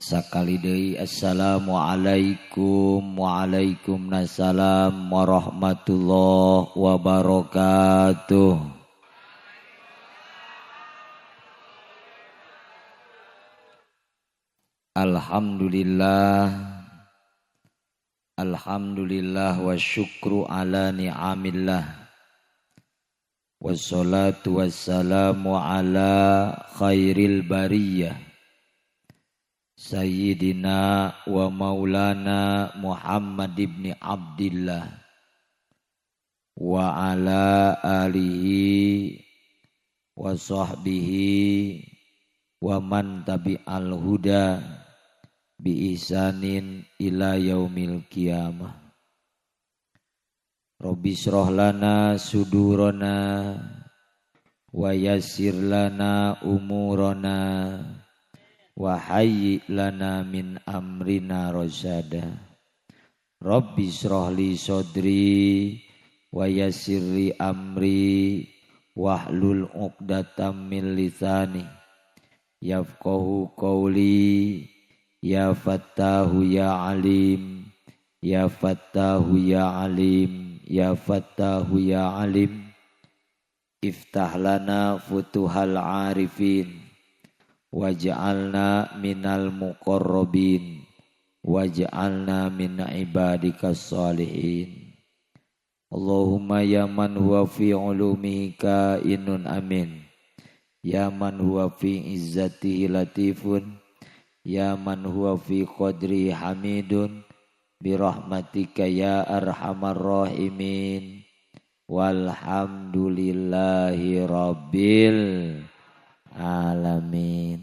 Sakali deui assalamualaikum waalaikumsalam warahmatullahi wabarakatuh. Alhamdulillah. Alhamdulillah wa syukru ala ni'amillah. Wassalatu wassalamu ala khairil bariyah. Sayyidina wa maulana Muhammad ibn Abdillah wa ala alihi wa sahbihi wa man tabi'al huda bi ihsanin ila yaumil qiyamah. Rabbi shrah lana sudurana wa yassir lana umurana wa hayyi lana min amrina rasyada. Rabbi shrah li sadri wa yassir li amri wahlul 'uqdatam min lisani yafqahu qawli. Ya Fattahu ya Alim, ya Fattahu ya Alim, ya Fattahu ya Alim. Iftah lana futuhal arifin waj'alna minal muqarrabin waj'alna min ibadikas salihin. Allahumma ya man huwa fi ulumihi kainun amin, ya man huwa fi izzatihi latifun, ya man huwa fi qadri hamidun, birahmatika ya arhamar rahimin. Walhamdulillahi rabbil alamin.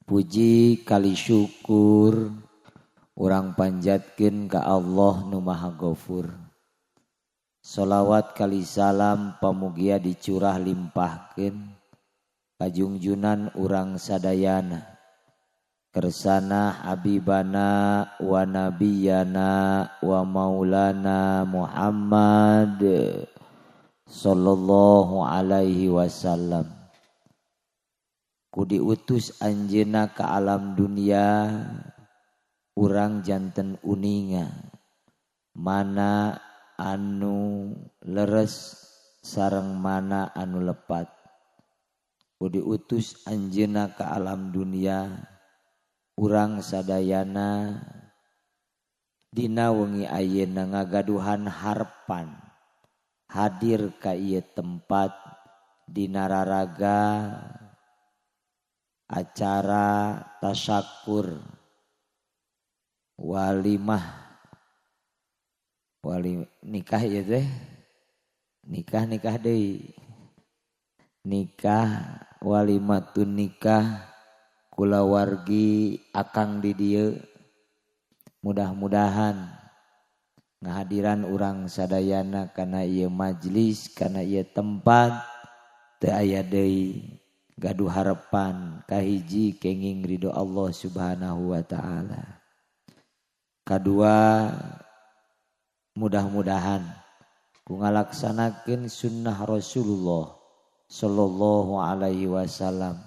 Puji kali syukur urang panjatkeun ka Allah nu Maha Ghafur. Solawat kali salam pamugia dicurah limpahkeun kajungjunan urang sadayana kersana habibana wa nabiyana wa maulana Muhammad sallallahu alaihi wasallam. Ku diutus anjeunna ka alam dunia urang janten uninga mana anu leres sareng mana anu lepat. Ku diutus anjeunna ka alam dunia urang sadayana dina wengi ayeuna ngagaduhan harepan hadir ka ieu tempat dina raraga acara tasyakur walimah wali nikah ieu teh nikah deui nikah walimatun nikah kulawargi akang di dieu. Mudah-mudahan ngahadiran urang sadayana kana ieu majlis kana ieu tempat teu aya deui gaduh harepan kahiji kenging ridho Allah Subhanahu wa taala. Kadua mudah-mudahan ku ngalaksanakeun sunnah Rasulullah sallallahu alaihi wasallam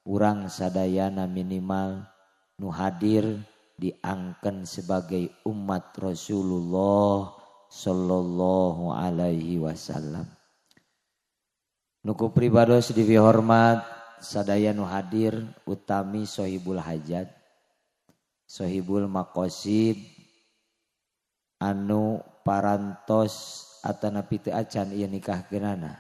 urang sadayana minimal nu hadir diangken sebagai umat Rasulullah sallallahu alaihi wasallam. Nuku pribados dihormat sadaya nu hadir utami sohibul hajat, sohibul maqasid anu parantos atanapi teu acan ieu nikahkeunana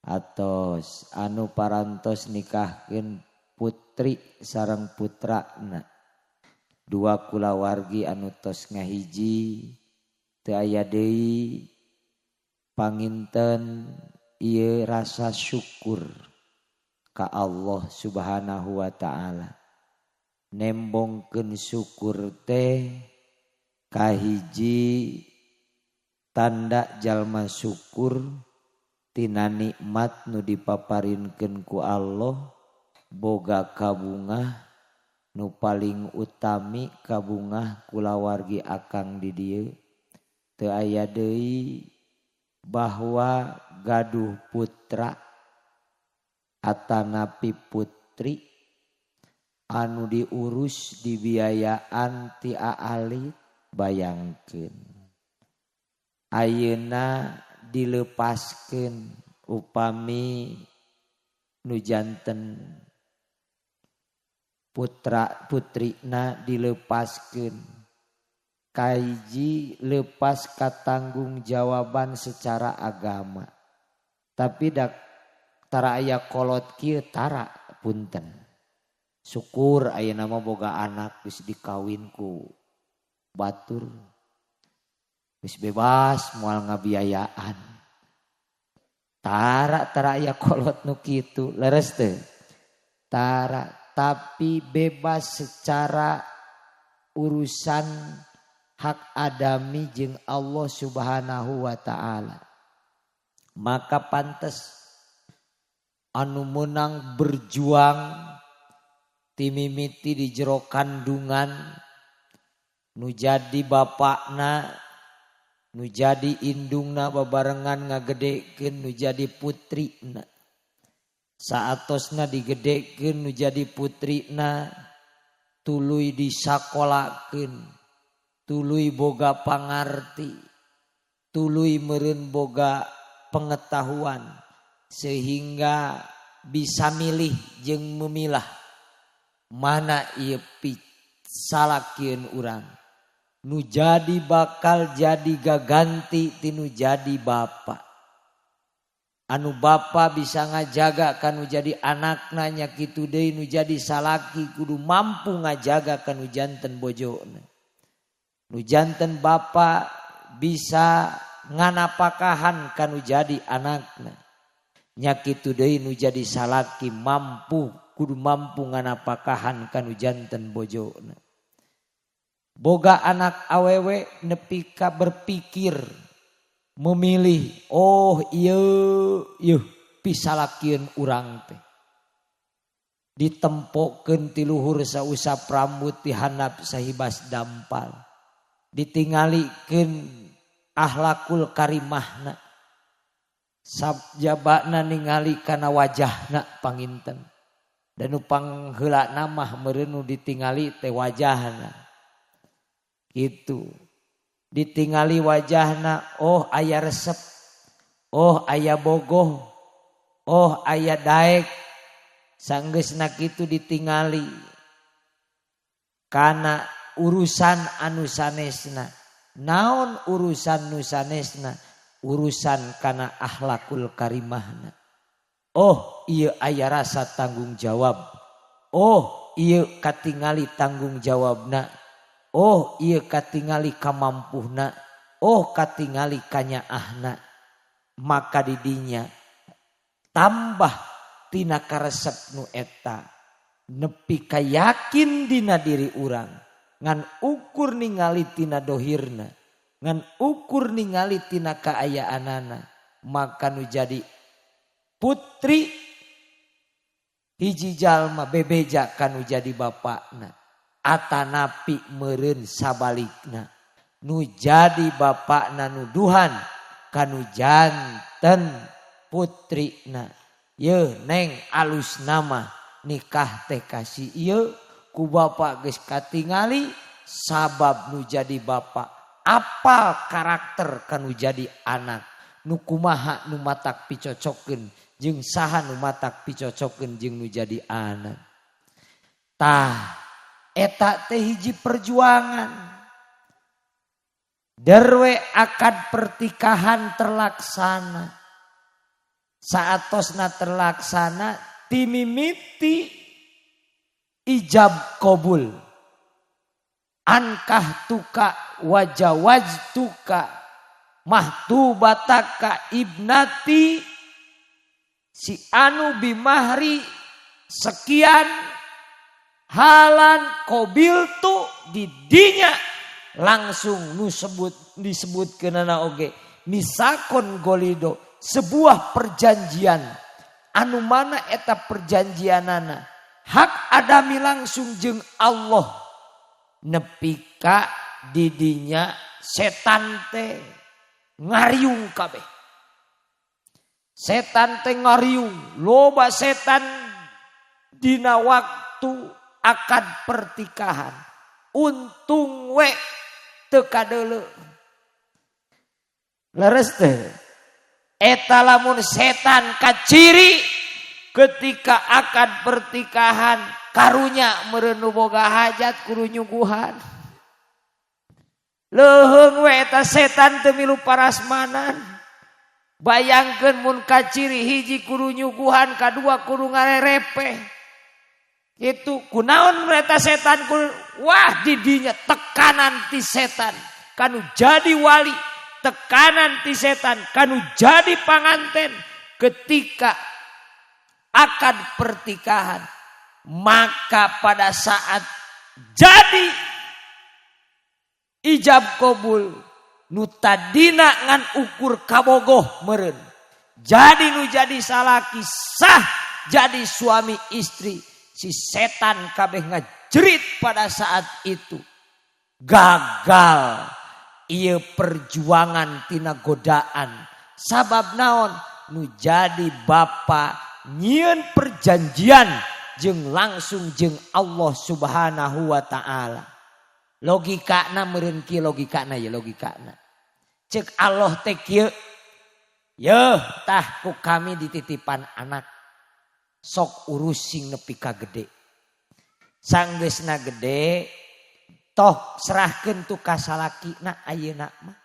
atos anu parantos nikahkeun putri sareng putrana dua kulawargi anu tos ngahiji teu aya deui panginten ieu rasa syukur ka Allah Subhanahu wa taala. Nembongkeun syukur teh kahiji tanda jalma syukur tina nikmat nu dipaparinkeun ku Allah boga kabungah nu paling utami kabungah kulawargi akang di dieu teu aya deui bahwa gaduh putra atanapi putri Anu diurus dibiayaan ti aalit, bayangkeun. Ayeuna dilepaskeun upami nu janten putra putrina dilepaskeun. Kahiji lepas katanggung jawaban secara agama. Tapi dak tara aya kolot kieu tara, punten. Syukur ayeuna mah boga anak geus dikawin ku batur. Geus bebas moal ngabiayaan. Tara tara aya kolot nu kitu, leres teu? Tara, tapi bebas secara urusan hak adami jeung Allah Subhanahu wa taala. Maka pantes anu menang berjuang timimiti di jero kandungan nu jadi bapakna, nu jadi indungna babarengan ngagedekeun nu jadi putrina. Saatosna digedekeun nu jadi putrina, tuluy disakolakeun, tuluy boga pangarti, tuluy meureun boga pengetahuan sehingga bisa milih jeung memilah mana ieu pisalakieun urang nu jadi bakal jadi gaganti tinu jadi bapa. Anu bapa bisa ngajaga kanu jadi anakna nya kitu deui nu jadi salaki kudu mampu ngajaga kanu janten bojona. Nu janten bapa bisa nganapakahan kanu jadi anakna. Nya kitu deui nu jadi salaki mampu kudu mampu nganapakahan kanu janten bojona. Boga anak awewe nepi ka berpikir memilih, oh ieu ieu pisalakieun urang teh. Ditempokeun ti luhur sausap rambut ti handap sahibas dampal. Ditingalikeun akhlakul karimahna. Sabjabana ningali kana wajahna panginten. Dan nu pangheulana mah meureun nu ditingali teh wajahna. Gitu. Ditingali wajahna, oh aya resep, oh aya bogoh, oh aya daek. Sanggeusna kitu ditingali kana urusan anu sanesna. Naon urusan nu sanesna? Urusan kana akhlakul karimahna. Oh ieu aya rasa tanggung jawab. Oh ieu katingali tanggung jawabna. Oh ieu katingali kamampuhna. Oh katingali kanyaahna. Maka didinya tambah tina karesep nu eta nepi ka yakin dina diri urang ngan ukur ningali tina dohirna, ngan ukur ningali tina kaayaanana, maka nu jadi putri hiji jalma bebeja kanu jadi bapakna, atanapi meureun sabalikna nu jadi bapakna nuduhan kanu janten putrina. Yeuh neng alus nama nikah teh kasih ieu ku bapak geus katingali sabab nu jadi bapak apal karakter kanu jadi anak, nu kumaha nu matak picocokeun jeung saha nu matak picocokeun jeung nu jadi anak. Tah eta teh hiji perjuangan. Derwe akad pertikahan terlaksana. Saatosna terlaksana timimiti ijab kobul. Ankah tuka wajawajtuka mahtubataka ibnati si anu bimahri sekian halan kobiltu didinya langsung nu sebut disebut kenana oge misakon golido sebuah perjanjian anu mana eta perjanjianana hak adami langsung jeung Allah nepi ka didinya setan teh ngariung kabeh. Setan teh ngariung, loba setan dina waktu Akad pertikahan untung we teu kadeuleu. Leres teh eta lamun setan kaciri ketika akad pertikahan karunya meureun nu boga hajat kudu nyuguhan. Leuheung we eta setan teu milu parasmanan. Bayangkeun mun kaciri hiji kudu nyuguhan, kadua kudu ngarerepeh. Itu kunaon mereka setan kudu, wah didinya tekanan ti setan kanu jadi wali, tekanan ti setan kanu jadi panganten. Ketika akad pertikahan, maka pada saat jadi ijab kabul, nu tadina ngan ukur kabogoh meureun jadi nu jadi salaki sah jadi suami istri, si setan kabeh ngajerit pada saat itu. Gagal ieu perjuangan tina godaan. Sabab naon? Nu jadi bapa nyieun perjanjian jeung langsung jeung Allah Subhanahu wa taala. Logikana meureun kieu, logikana ya, logikana. Cek Allah teh kieu. Yeuh tah ku kami dititipan anak. Sok urus sing nepi ka gede. Sanggeusna gede toh serahkeun tu ka salakina ayeuna mah.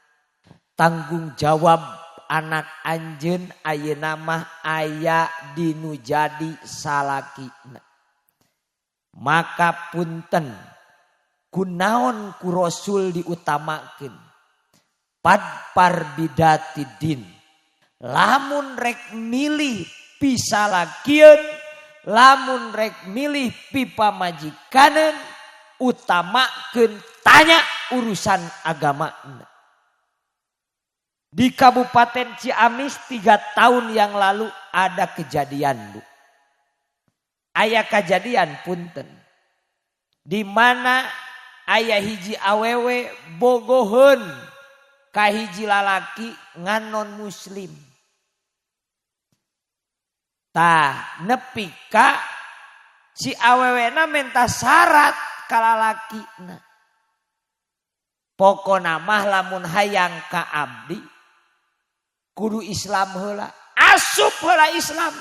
Tanggung jawab anak anjeun ayeuna mah aya di nu jadi salakina. Maka punten, kunaon ku Rasul diutamakeun padfar bidzatiddin. Lamun rek milih pisalakieun, lamun rek milih pipamajikaneun, utamakeun tanya urusan agama. Di Kabupaten Ciamis 3 tahun yang lalu ada kejadian, Bu. Aya kejadian punten. Di mana aya hiji awewe bogoheun ka hiji lalaki ngan non muslim. Tah nepi ka si awewena menta syarat ka lalakina. Pokona mah lamun hayang ka abdi kudu Islam heula, asup heula Islam.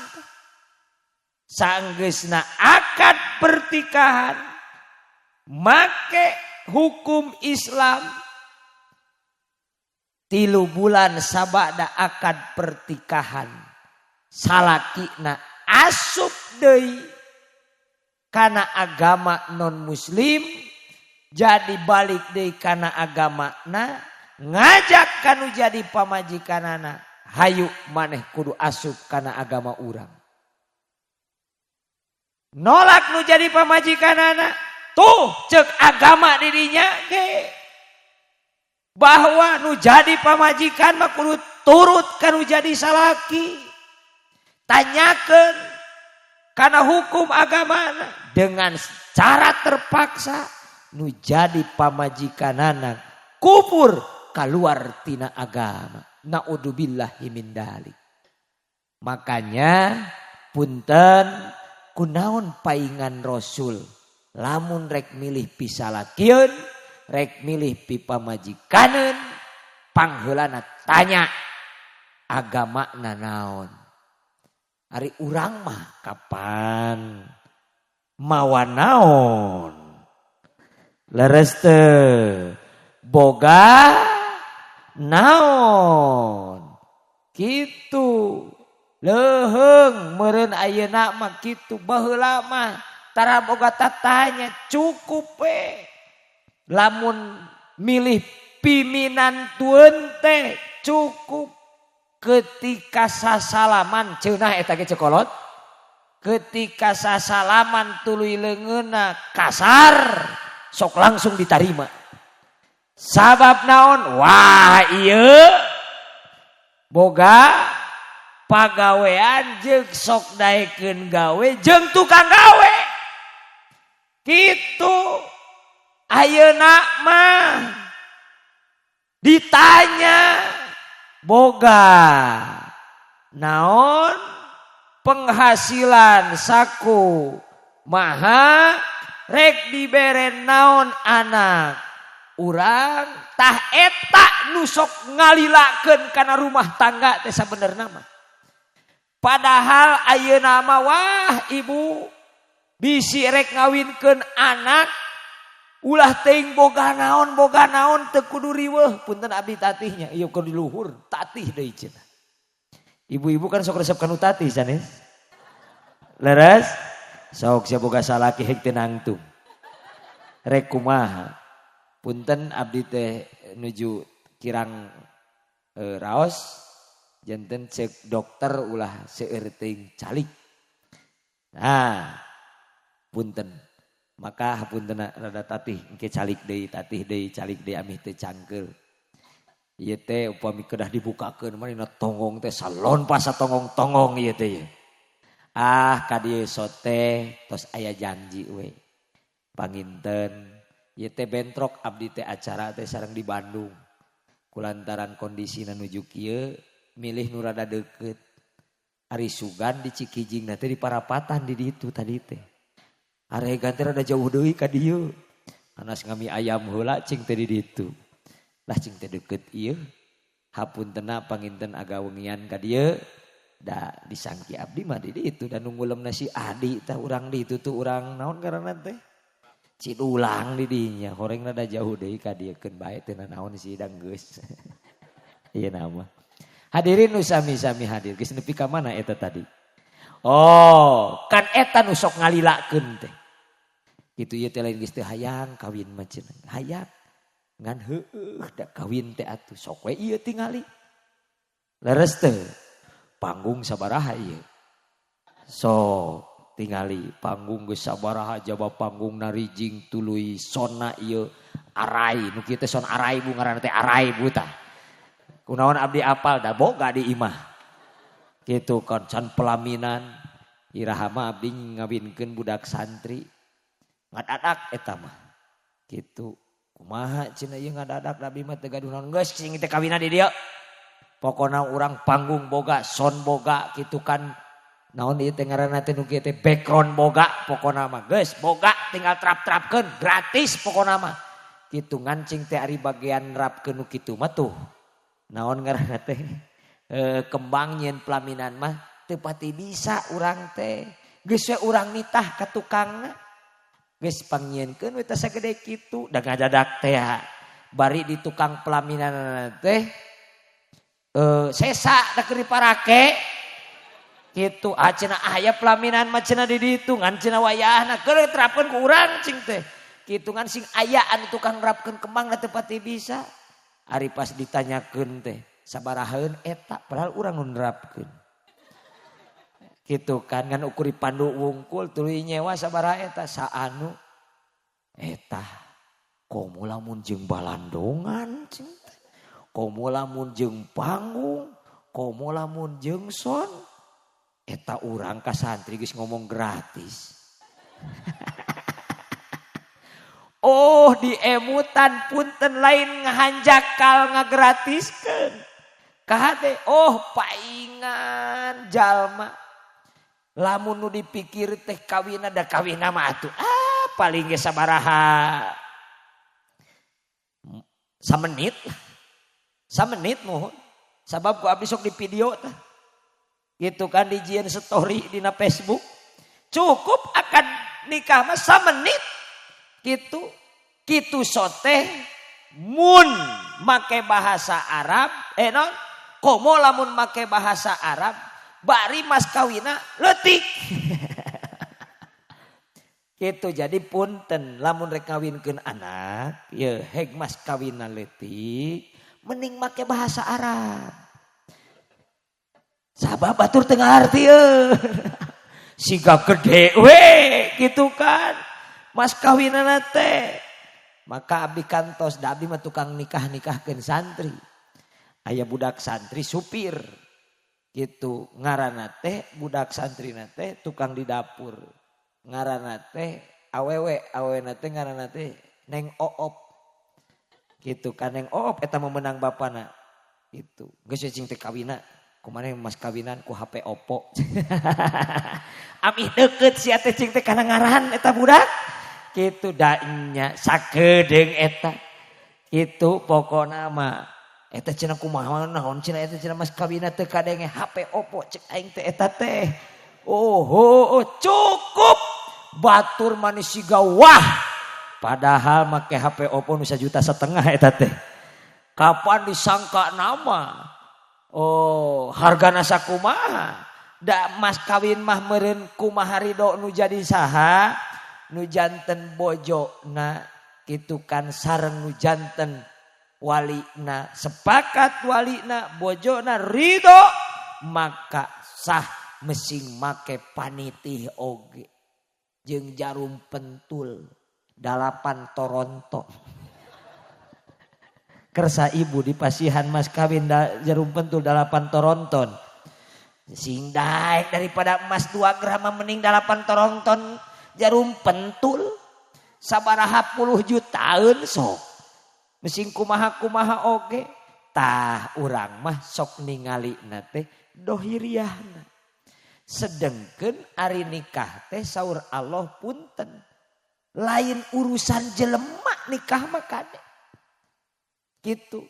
Sanggeusna akad pertikahan make hukum Islam, 3 bulan sabada akad pertikahan salakina asup deui kana agama non muslim, jadi balik deui kana agama na, ngajak kanu jadi pamajikanana, hayu maneh kudu asup kana agama urang. Nolak nu jadi pamajikanana. Tuh cek agama dirinya ge bahwa nu jadi pamajikan mah kudu turut kanu jadi salaki. Tanyakan karena hukum agama, dengan cara terpaksa nu jadi pamajikanana kufur, keluar tina agama. Naudzubillahi min dalik. Makanya punten, kunaon paingan Rasul lamun rek milih pisalakieun, rek milih pipamajikaneun, pangheulana tanya agama naon. Ari urang mah kapan mawa naon? Leres teu? Boga naon? Kitu leuheung meureun ayeuna mah kitu. Baheula mah tara boga tatanya, cukup we lamun milih piminantueun teh cukup ketika sasalaman cenah eta ge cekolot, ketika sasalaman tuluy leungeunna kasar sok langsung ditarima. Sabab naon? Wah, ieu boga pagawean jeung sok daekeun gawe jeung tukang gawe kitu. Ayeuna mah ditanya boga naon, penghasilan saku maha, Rek dibere naon anak urang tah eta nu sok ngalilakeun kana rumah tangga teh sabenerna mah. Padahal ayeuna mah wah ibu bisi rek ngawinkeun anak ulah teuing boga naon teu kudu riweuh. Punten abdi tatihnya ieu keur di luhur tatih deui cenah. Ibu-ibu kan sok resep kanu tatih sanes. Leres? Sok sia boga salaki hek teu nangtung. Rek kumaha? Punten abdi teh nuju kirang raos janten cek dokter ulah seueur teuing calik. Nah, punten. Maka punten rada tatih engke calik deui tatih deui calik deui amih teu cangkeul. Ieu teh upami kedah dibukakeun mah dina tonggong teh salon pas tonggong-tonggong ieu teh. Ah ka dieu sote tos aya janji we. Panginten ieu teh bentrok abdi teh acara teh sareng di Bandung. Kulantaran kondisina nuju kieu milih nu rada deukeut. Ari sugan di Cikijing na teh di parapatan di ditu tadi teh. Aregan teh rada jauh deui ka dieu. Anas ngami ayam heula cing teh di ditu. Lah cing teh deukeut ieu. Hapuntena panginten aga wengian ka dieu. Da disangki abdi mah di ditu da nu ngulemna si Adi tah urang di ditu tuh urang naon ngaranna teh? Cidulang di dinya. Horeng rada jauh deui ka dieu keun bae teu nanaon si dang geus. Ieu nama. Hadirin nu sami-sami hadir geus nepi ka mana eta tadi? Oh, kan eta nu sok ngalilakeun teh. Kitu ieu teh lain geus teu hayang kawin mah cenah. Hayang ngan heueuh da kawin teh atuh sok we ieu tingali. Leres teu? Panggung sabaraha ieu? Sok tingali panggung geus sabaraha jaba panggung narijing tuluy sona ieu arai nu kieu teh son arai bu ngaranna teh arai bu tah. Kunaon abdi apal da boga di imah. Kitu kan can pelaminan iraha mah abdi ngawinkeun budak santri. Ngadadak eta mah. Kitu kumaha cenah ieu ngadadak da abdi mah teu gaduh naon geus cing teh kawina di dieu. Pokona urang panggung boga, son boga kitu kan naon ieu teh ngaranna teh nu kieu teh background boga pokona mah geus boga tinggal trap-trapkeun gratis pokona mah. Kitu ngancing teh ari bagian rapkeun nu kitu mah tuh. Naon ngaranna teh kembang nyieun pelaminan mah teu pati bisa urang teh. Geus we urang nitah ka tukangna. Geus pangnyieunkeun we teh sagede kitu da ngadadak teh bari di tukang pelaminan teh sesa da keur diparake kitu ah cenah aya pelaminan mah cenah di ditu ngan cenah wayahna keur terapkeun ku urang cing teh kitu ngan sing aya anu tukang nerapkeun kembang da teu pati bisa. Ari pas ditanyakeun teh sabarahaeun eta padahal urang nu nerapkeun. Kitu kan ngan ukur dipandu wungkul tuluy nyewa sabaraha eta saanu eta komo lamun jeung balandongan cing teh. Komo lamun jeung panggung, komo lamun jeung son eta urang ka santri geus ngomong gratis. Oh diemutan punten lain ngahanjakal ngagratiskeun. Kahade oh paingan jalma. Lamun nu dipikir teh kawina da kawina mah atuh ah paling ge sabaraha samenit. Samenit mohon. Sabab ku abdi sok di video tah. Gitu kan dijieun story dina Facebook. Cukup akan nikah mah samenit. Gitu. Kitu soteh mun make bahasa Arab non komo lamun make bahasa Arab bari mas kawina leutik. Gitu jadi punten lamun rek ngawinkeun anak ye heg mas kawina leutik mending make bahasa Arab. Sabab batur teu ngartieun. Siga gede we gitu kan. Mas kawinana teh. Maka abdi kantos da abdi mah tukang nikah-nikahkeun santri. Aya budak santri supir. Gitu ngaranna teh budak santrina teh tukang di dapur. Ngaranna teh awewe, awewena teh ngaranna teh Neng Oop. Gitu kan Neng Oop eta memenang bapana. Gitu. Geus cing teh kawina. Kumaha mas kawinan ku HP Oppo. Amih deukeut sia teh cing teh kana ngaran eta budak. Kitu da nya sakedeung eta. Kitu pokona mah. Eta cenah kumaha naon cenah eta cenah mas kawinna teu kadenge HP Oppo cek aing teh eta teh. Oh, cukup batur manis siga wah. Padahal make HP Oppo nu 1,5 juta eta teh. Kapan disangka nama? Oh, hargana sakumaha? Da mas kawin mah meureun kumaha ridho nu jadi saha? Nu janten bojona kitu kan sareng nu janten walina, sepakat walina bojona ridho maka sah mesing make panitih oge jeung jarum pentul 8 Toronto. Kersa ibu di pasihan mas kawin jarum pentul 8 Toronton. Sing daek daripada emas 2 gram mending 8 Toronton jarum pentul sabaraha puluh jutaan sok. Mesing kumaha-kumaha oge tah urang mah sok ningali na teh dohiriahna. Sedengkeun ari nikah teh saur Allah punten. Lain urusan jelema nikah mah kade. Gitu.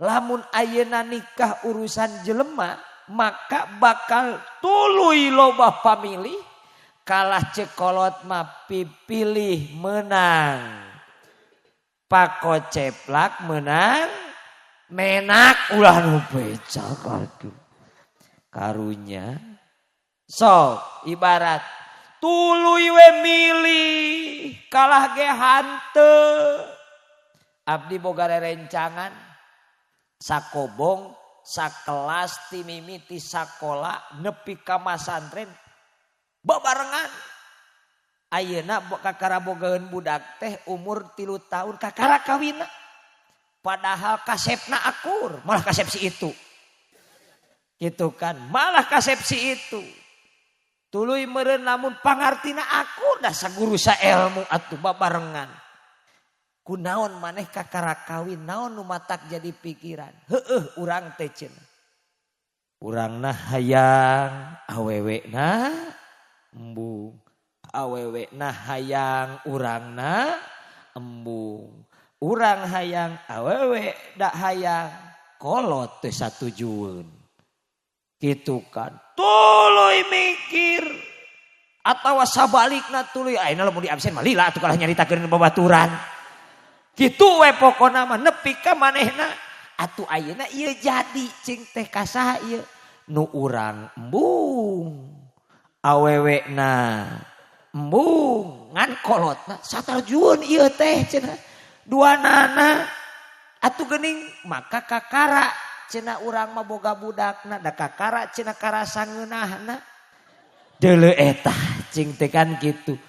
Lamun ayeuna nikah urusan jelema maka bakal tuluy loba pamilih kalah cekolot mah pipilih menang. Pakoceplak menang menak ulah nu becak aduh. Karunya sok ibarat tuluy we milih kalah ge hanteu. Abdi boga rerencangan sakobong sakelas ti mimiti sakola nepi ka masantren babarengan. Ayeuna kakara bogaeun budak teh umur 3 tahun kakara kawina. Padahal kasepna akur, malah kasep si itu. Gitu kan, malah kasep si itu. Tuluy meureun lamun pangartina akur dah saguru saelmu atuh babarengan. Kunaon maneh kakara kawin, naon nu matak jadi pikiran. Heueuh urang teh cenah. Urangna hayang awewena embung. Awewena hayang urangna embung. Urang hayang awewe dak hayang kolot teh satujueun. Kitu kan. Tuluy mikir atawa sabalikna tuluy ayeuna lamun di absen mah lila atuh kalah nyaritakeun babaturan. Kitu we pokona mah nepi ka manehna atuh ayeuna ieu jadi cing teh ka saha ieu nu urang embung. Awewena embung ngan kolotna satarjueun ieu teh cenah duanana atuh geuning maka kakara cenah urang mah boga budakna da kakara cenah karasa ngeunahna deuleu eta cing teh kan kitu.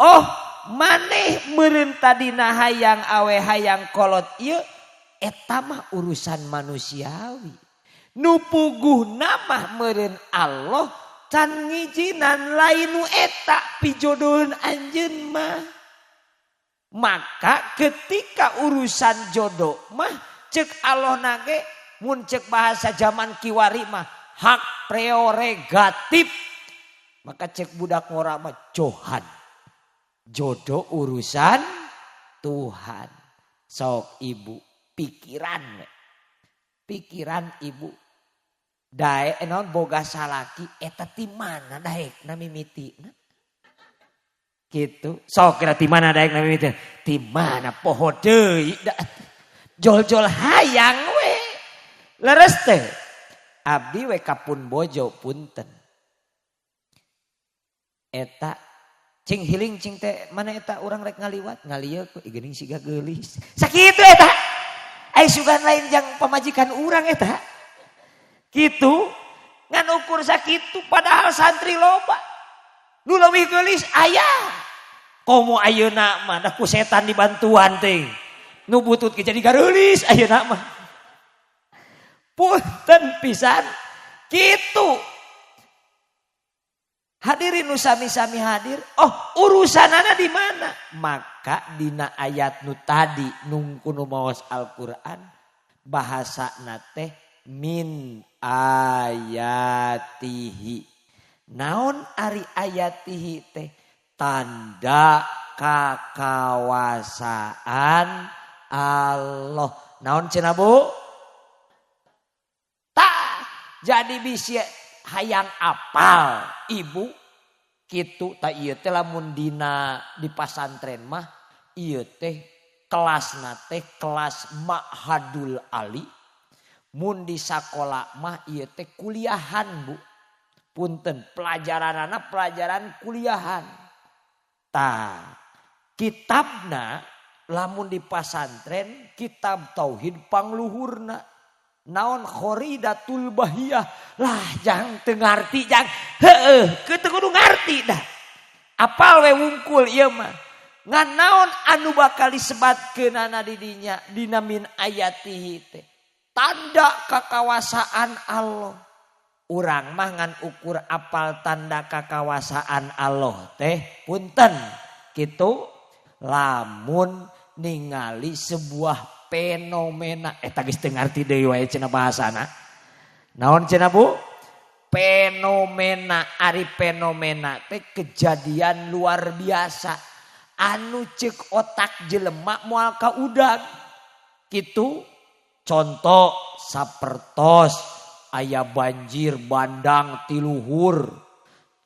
Oh maneh meureun tadina hayang awe hayang kolot ieu eta mah urusan manusiawi. Nu puguhna mah meureun Allah can ngijinan lain nu eta pijodoheun anjeun mah. Maka ketika urusan jodoh mah cek Allah nage mun cek bahasa zaman kiwari mah hak prerogatif. Maka cek budak ngora mah johan. Jodoh urusan Tuhan. Sok ibu pikiran. Pikiran ibu daek naon boga salaki eta ti mana daekna mimitina? Gitu. Sok kira ti mana daekna mimitina? Ti mana poho deui da. Jol-jol hayang we. Leres teh. Abdi we kapun bojo punten. Eta cing hiling cing teh mana eta urang rek ngaliwat ngalieu ku geuning siga geulis. Sakitu eta. Ai sugan lain jang pamajikan urang eta. Gitu ngan ukur sakitu padahal santri loba. Nu leuwih geulis aya. Komo ayeuna mah da ku setan dibantuan teh. Nu butut ge jadi gareulis ayeuna mah. Punten pisan kitu. Hadirin nu sami-sami hadir, oh urusanana di mana? Maka dina ayat nu tadi nungku nu maos Al-Qur'an bahasana teh min ayatihi. Naon ari ayatihi teh? Tanda kakawasaan Allah. Naon cenah Bu? Tah, jadi bisi hayang apal ibu kitu ta ieu teh lamun dina di pasantren mah ieu teh kelasna teh kelas Ma'hadul Ali. Mun di sakola mah ieu teh kuliahan Bu. Punten pelajaranana pelajaran kuliahan. Tah, kitabna lamun di pasantren kitab tauhid pangluhurna. Naon Khoridatul Bahiyah. Lah jang teu ngarti jang. Heueuh, kieu teu kudu ngarti dah. Apal we wungkul ieu mah. Ngan naon anu bakal disebatkeunana di dinya dina min ayatihi teh. Tanda kakawasaan Allah. Urang mah ngan ukur apal tanda kakawasaan Allah teh punten kitu lamun ningali sebuah fenomena eta geus teu ngarti deui wae cenah bahasana. Naon cenah Bu? Fenomena, ari fenomena teh kejadian luar biasa anu ceuk otak jelema moal kaudag. Kitu contoh sapertos aya banjir bandang tiluhur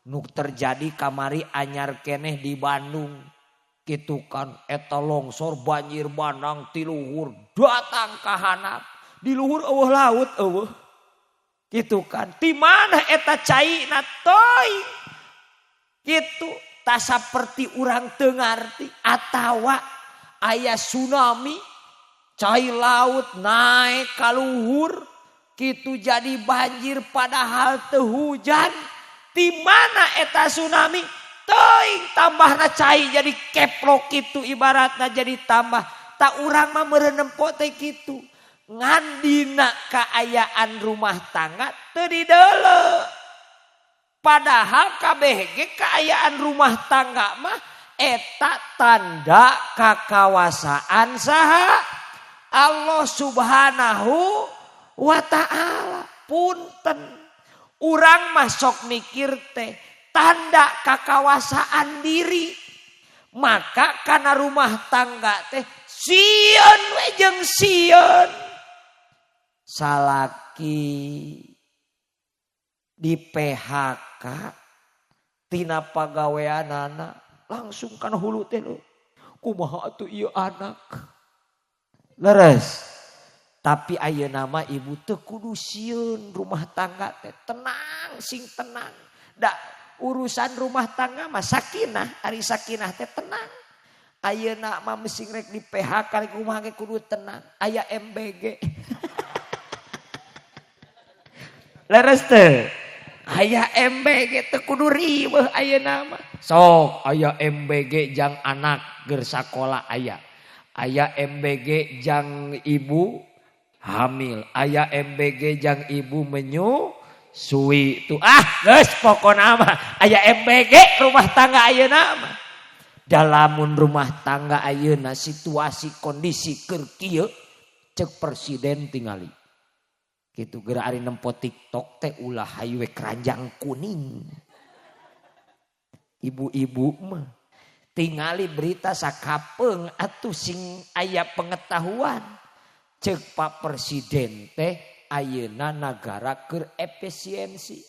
nu terjadi kamari anyar keneh di Bandung. Kitu kan eta longsor banjir bandang tiluhur datang ka handap di luhur eueuh laut eueuh. Kitu kan di mana eta caina toy. Kitu tak saperti urang teu ngarti atawa aya tsunami cai laut naik ka luhur kitu jadi banjir padahal teu hujan. Di mana eta tsunami? Teuing tambahna cai jadi keplok kitu ibaratna jadi tambah. Tak urang mah meureun nempo teh kitu. Ngan dina kaayaan rumah tangga teu dideuleu. Padahal kabeh ge kaayaan rumah tangga mah eta tanda kakawasaan saha? Allah Subhanahu wa ta'ala. Punten. Urang mah sok mikir teh tanda kakawasaan diri. Maka kana rumah tangga teh sieun we jeung sieun. Salaki di PHK tina pagaweanana langsung kana hulu teh lho. Kumaha atuh ieu anak? Leres. Tapi ayeuna mah ibu teu kudu sieun rumah tangga teh tenang sing tenang. Da urusan rumah tangga mah sakinah, ari sakinah teh tenang. Ayeuna mah mesti rek di PHK rek kumaha ge kudu tenang. Aya MBG. Leres teu? Aya MBG teu kudu riweuh ayeuna mah. Sok aya MBG jang anak ger sakola aya. Aya MBG jang ibu hamil, aya MBG jang ibu menyusui tuh. Ah, geus pokona mah aya MBG rumah tangga ayeuna mah. Dalamun rumah tangga ayeuna situasi kondisi keur kieu ceuk presiden tingali. Kitu geura ari nempo TikTok teh ulah hayu we keranjang kuning. Ibu-ibu mah tingali berita sakapeung atuh sing aya pengetahuan. Ceuk Pak Presiden teh ayeuna nagara keur efisiensi.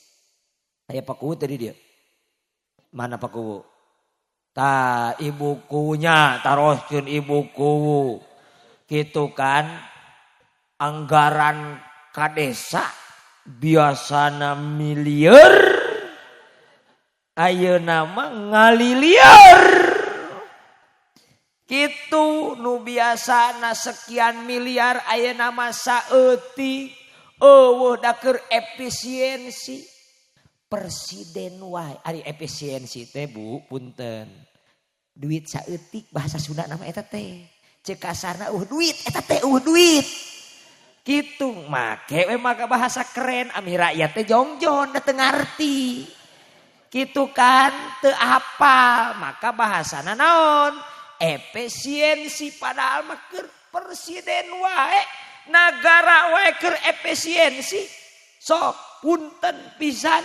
Aya Pak Kuwu tadi dia. Mana Pak Kuwu? Ta ibu kuwunya taroskeun ibu kuwu. Kitu kan anggaran ka desa biasana miliar ayeuna mah ngalilieur. Kitu nu biasana sekian miliar ayeuna mah saeutik eueuh da keur efisiensi. Presiden wae ari efisiensi teh Bu punten. Duit saeutik bahasa Sunda nama eta teh. Ceuk kasarna eueuh duit eta teh eueuh duit. Kitu make we maka bahasa keren ami rakyat teh jongjon da teu ngarti. Kitu kan teu apal maka bahasana naon? Efisiensi padahal mah keur presiden wae nagara wae keur efisiensi. Sok punten pisan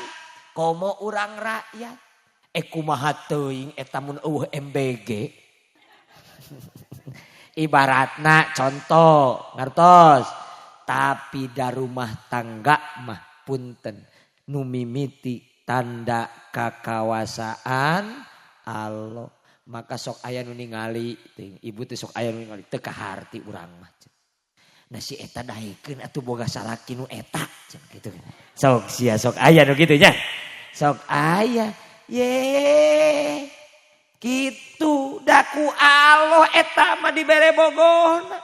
komo urang rakyat. Kumaha teuing eta mun eueuh MBG. Ibaratna contoh ngartos. Tapi da rumah tangga mah punten nu mimiti tanda kakawasaan Allah. Maka sok aya nu ningali teuing ibu teh sok aya nu ningali teu kaharti urang mah. Nah si eta daekeun atuh boga salaki nu eta gitu. Sok sia sok aya nu kitu nya. Sok aya ye kitu da ku Allah eta mah dibere bogohna.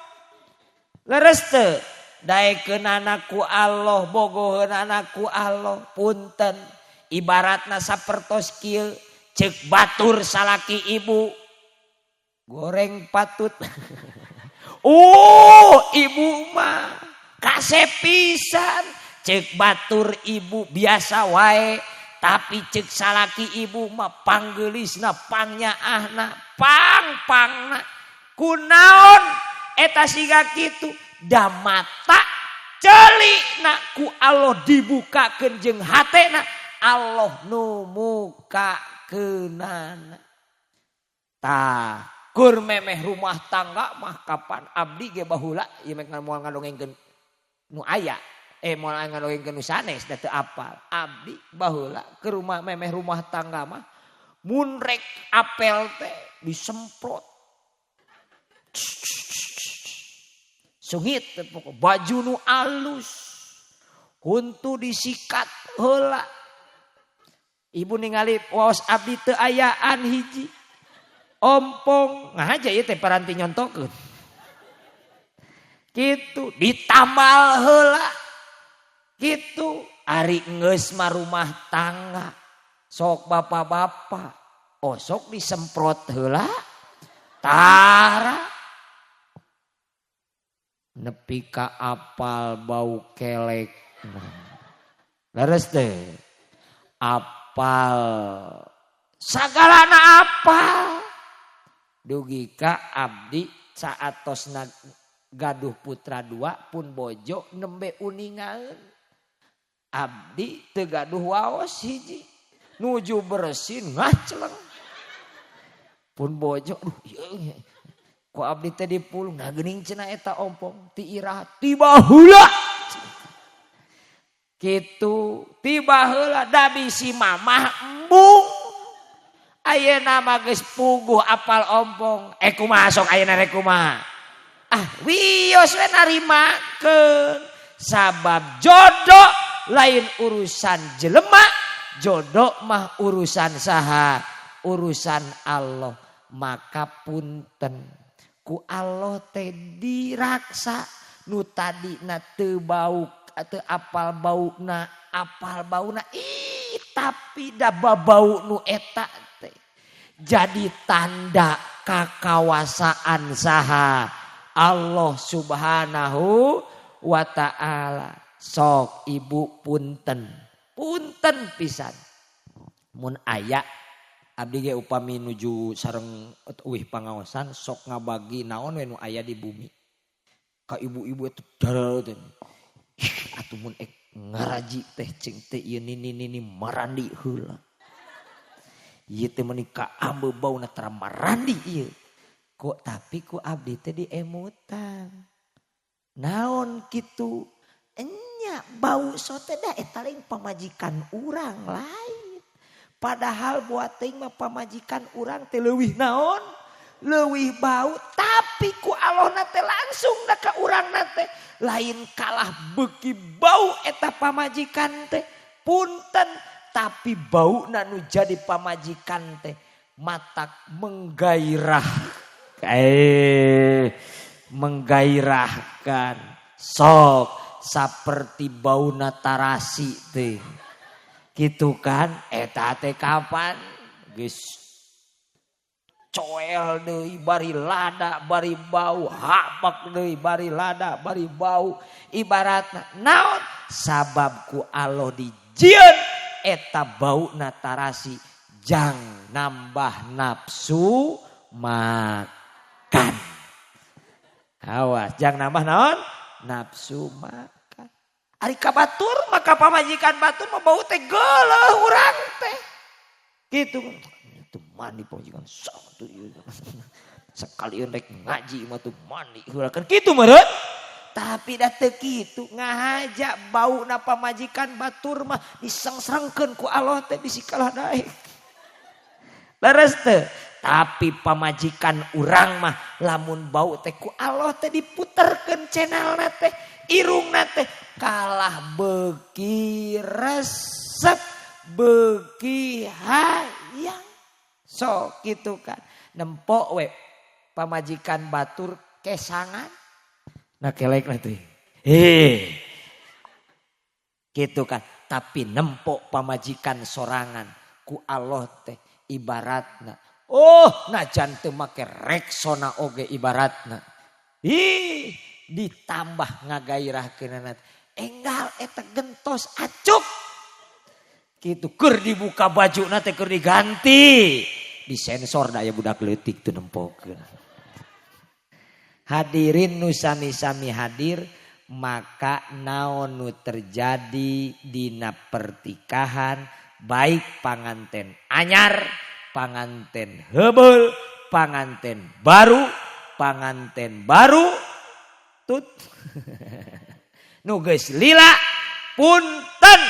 Leres teu? Daekeun ku Allah, bogoheunana ku Allah, punten. Ibaratna sapertos kieu cek batur salaki ibu goreng patut. Oh ibu mah kasep pisan cek batur ibu biasa wae tapi cek salaki ibu mah panggeulisna pangnyaahna pang-pangna kunaon eta siga kitu da mata ceuli na ku Allah dibukakeun jeung hatena Allah nu mukakeunana. Tah kur memeh rumah tangga mah kapan abdi ge baheula ieu mek moal ngadongengkeun nu aya moal ngadongengkeun nu sanes da teu apal. Abdi baheula ke rumah memeh rumah tangga mah mun rek apel teh disemprot. Sungit teh pokok baju nu alus huntu disikat heula. Ibu ningali waos abdi teu ayaan hiji. Ompong ngahaja ieu teh paranti nyontokeun. Kitu ditambal heula. Kitu ari geus mah rumah tangga. Sok bapak-bapak osok disemprot heula. Tara nepi ka apal bau kelek. Leres teh. Apal sagalana apal. Dugi ka abdi saatosna gaduh putra dua pun bojo nembe uningaeun. Abdi teu gaduh waos hiji. Nuju bersin ngaceleng. Pun bojo aduh ieu ku abdi teh dipulung nah geuning cenah eta ompong ti iraha tiba heula. Kitu tiba heula da bisi mamah embung. Ayeuna mah geus puguh apal ompong. Kumaha sok ayeuna rek kumaha? Ah, wios we narimakeun. Sabab jodoh lain urusan jelema, jodoh mah urusan saha? Urusan Allah. Maka punten ku Allah teh diraksa nu tadina teu bau teu apal bauna, apal bauna ih tapi da babau nu eta jadi tanda kakawasaan saha Allah Subhanahu wa ta'ala. Sok ibu punten, punten pisan. Mun aya abdi ge upami nuju sareng uih pangaosan sok ngabagi naon we nu aya di bumi. Ka ibu-ibu eta darah teh. Atuh mun ek ngaraji teh cing teh ieu nini-nini marandi heula. Ieu teh meuni ka ambe bauna tara marandi ieu. Kok tapi ku abdi teh diemutan. Naon kitu? Enya bau sote da eta lain pamajikan urang lain. Padahal buat teuing mah pamajikan urang teh leuwih naon? Leuwih bau tapi ku Allahna teh langsung da ka urangna teh lain kalah beuki bau eta pamajikan teh. Punten tapi bau nu jadi pamajikan teh matak menggairah. Menggairahkan. Sok saperti bauna tarasi teh. Gitu kan eta teh kapan geus coel deui bari lada bari bau hapak deui bari lada bari bau ibaratna naon sabab ku Allah dijieun eta bauna tarasi jang nambah nafsu makan. Awas jang nambah naon nafsu makan. Ari ka batur maka pamajikan batur mah bau teh geuleuh urang teh. Kitu. Itu mandi pamajikan satu ieu. Sekali rek ngaji mah tuh mandi heula kan kitu meureun. Tapi dah teu kitu ngahaja bauna pamajikan batur mah disengsrengkeun ku Allah teh bisi kalah daek. Leres teu? Tapi pamajikan urang mah lamun bau teh ku Allah teh diputerkeun channelna teh, irungna teh kalah beuki resep, beuki hayang. So kitu kan. Nempok we pamajikan batur kesangan. Nah kelek nanti. Gitu kan. Tapi nempok pamajikan sorangan ku Allah teh ibaratna. Oh, najan teu make Rexona oge ibaratna. Ih, ditambah ngagairahkeunana. Enggal eta gentos acuk. Kitu keur dibuka bajuna teh keur diganti. Disensor da aya budak leutik teu nempokeun. Hadirin nu sami-sami hadir, maka naon nu terjadi dina pertikahan baik panganten anyar, panganten heubeul, panganten baru, panganten baru tut. Nu geus lila punten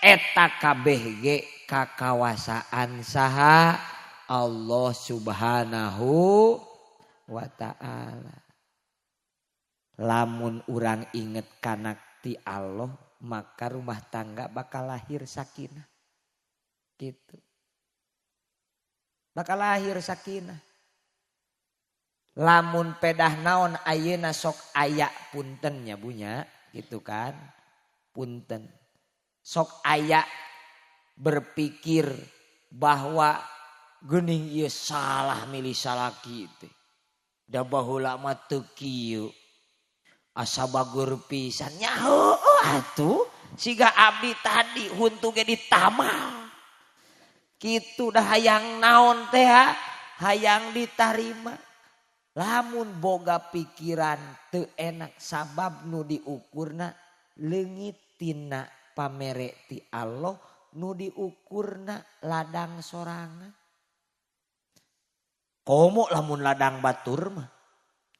eta kabeh ge kakawasaan saha Allah Subhanahu wa ta'ala. Lamun urang inget kanak ti Allah, maka rumah tangga bakal lahir sakinah. Gitu. Bakal lahir sakinah. Lamun pedah naon ayeuna sok aya puntennya bunya, gitu kan? Punten. Sok aya berpikir bahwa geuning ieu salah milih salaki teh. Da baheula mah teu kieu. Asa bagur pisan nya heueuh atuh siga abdi tadi huntu ge ditamal. Kitu dah hayang naon teh hayang ditarima. Lamun boga pikiran teu enak sabab nu diukurna leungit tina pamere ti Allah, nu diukurna ladang sorangan. Komo lamun ladang batur mah.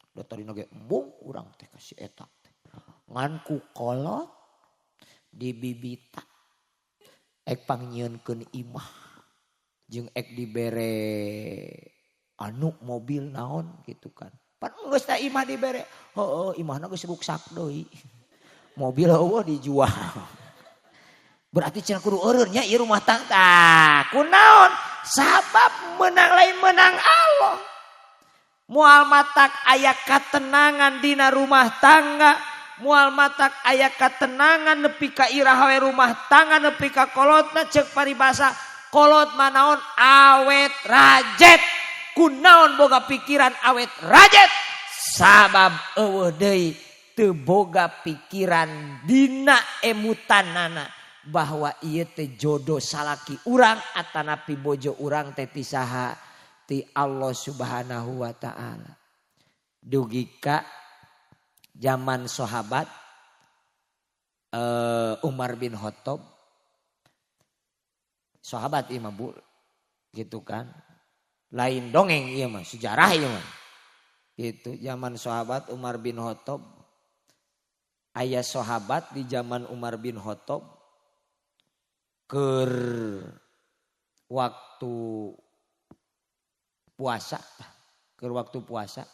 Da tadina ge embung urang teh ka si eta teh. Ngan ku kolot dibibita ek pangnyieunkeun imah jeung ek dibere anu mobil naon gitu kan. Pan geus teh imah dibere. Heueuh imahna geus ruksak deui. Mobil eueuh dijual. Berarti cenah kudu eureun nya ieu rumah tangga. Tah kunaon? Sabab menang lain menang Allah. Moal matak aya katenangan dina rumah tangga, moal matak aya katenangan nepi ka iraha we rumah tangga nepi ka kolotna ceuk paribasa kolot manaon awet rajet. Kunaon boga pikiran awet rajet? Sabab eueuh deui teu boga pikiran dina emutanana bahwa ieu teh jodoh salaki urang atanapi bojo urang teh ti saha? Ti Allah Subhanahu wa ta'ala. Dugi ka zaman sahabat Umar bin Khattab. Sahabat ieu mah Bu, gitu kan. Lain dongeng ieu mah, sejarah ieu mah. Gitu, zaman sahabat Umar bin Khattab. Aya sahabat di zaman Umar bin Khattab keur waktu puasa, keur waktu puasa,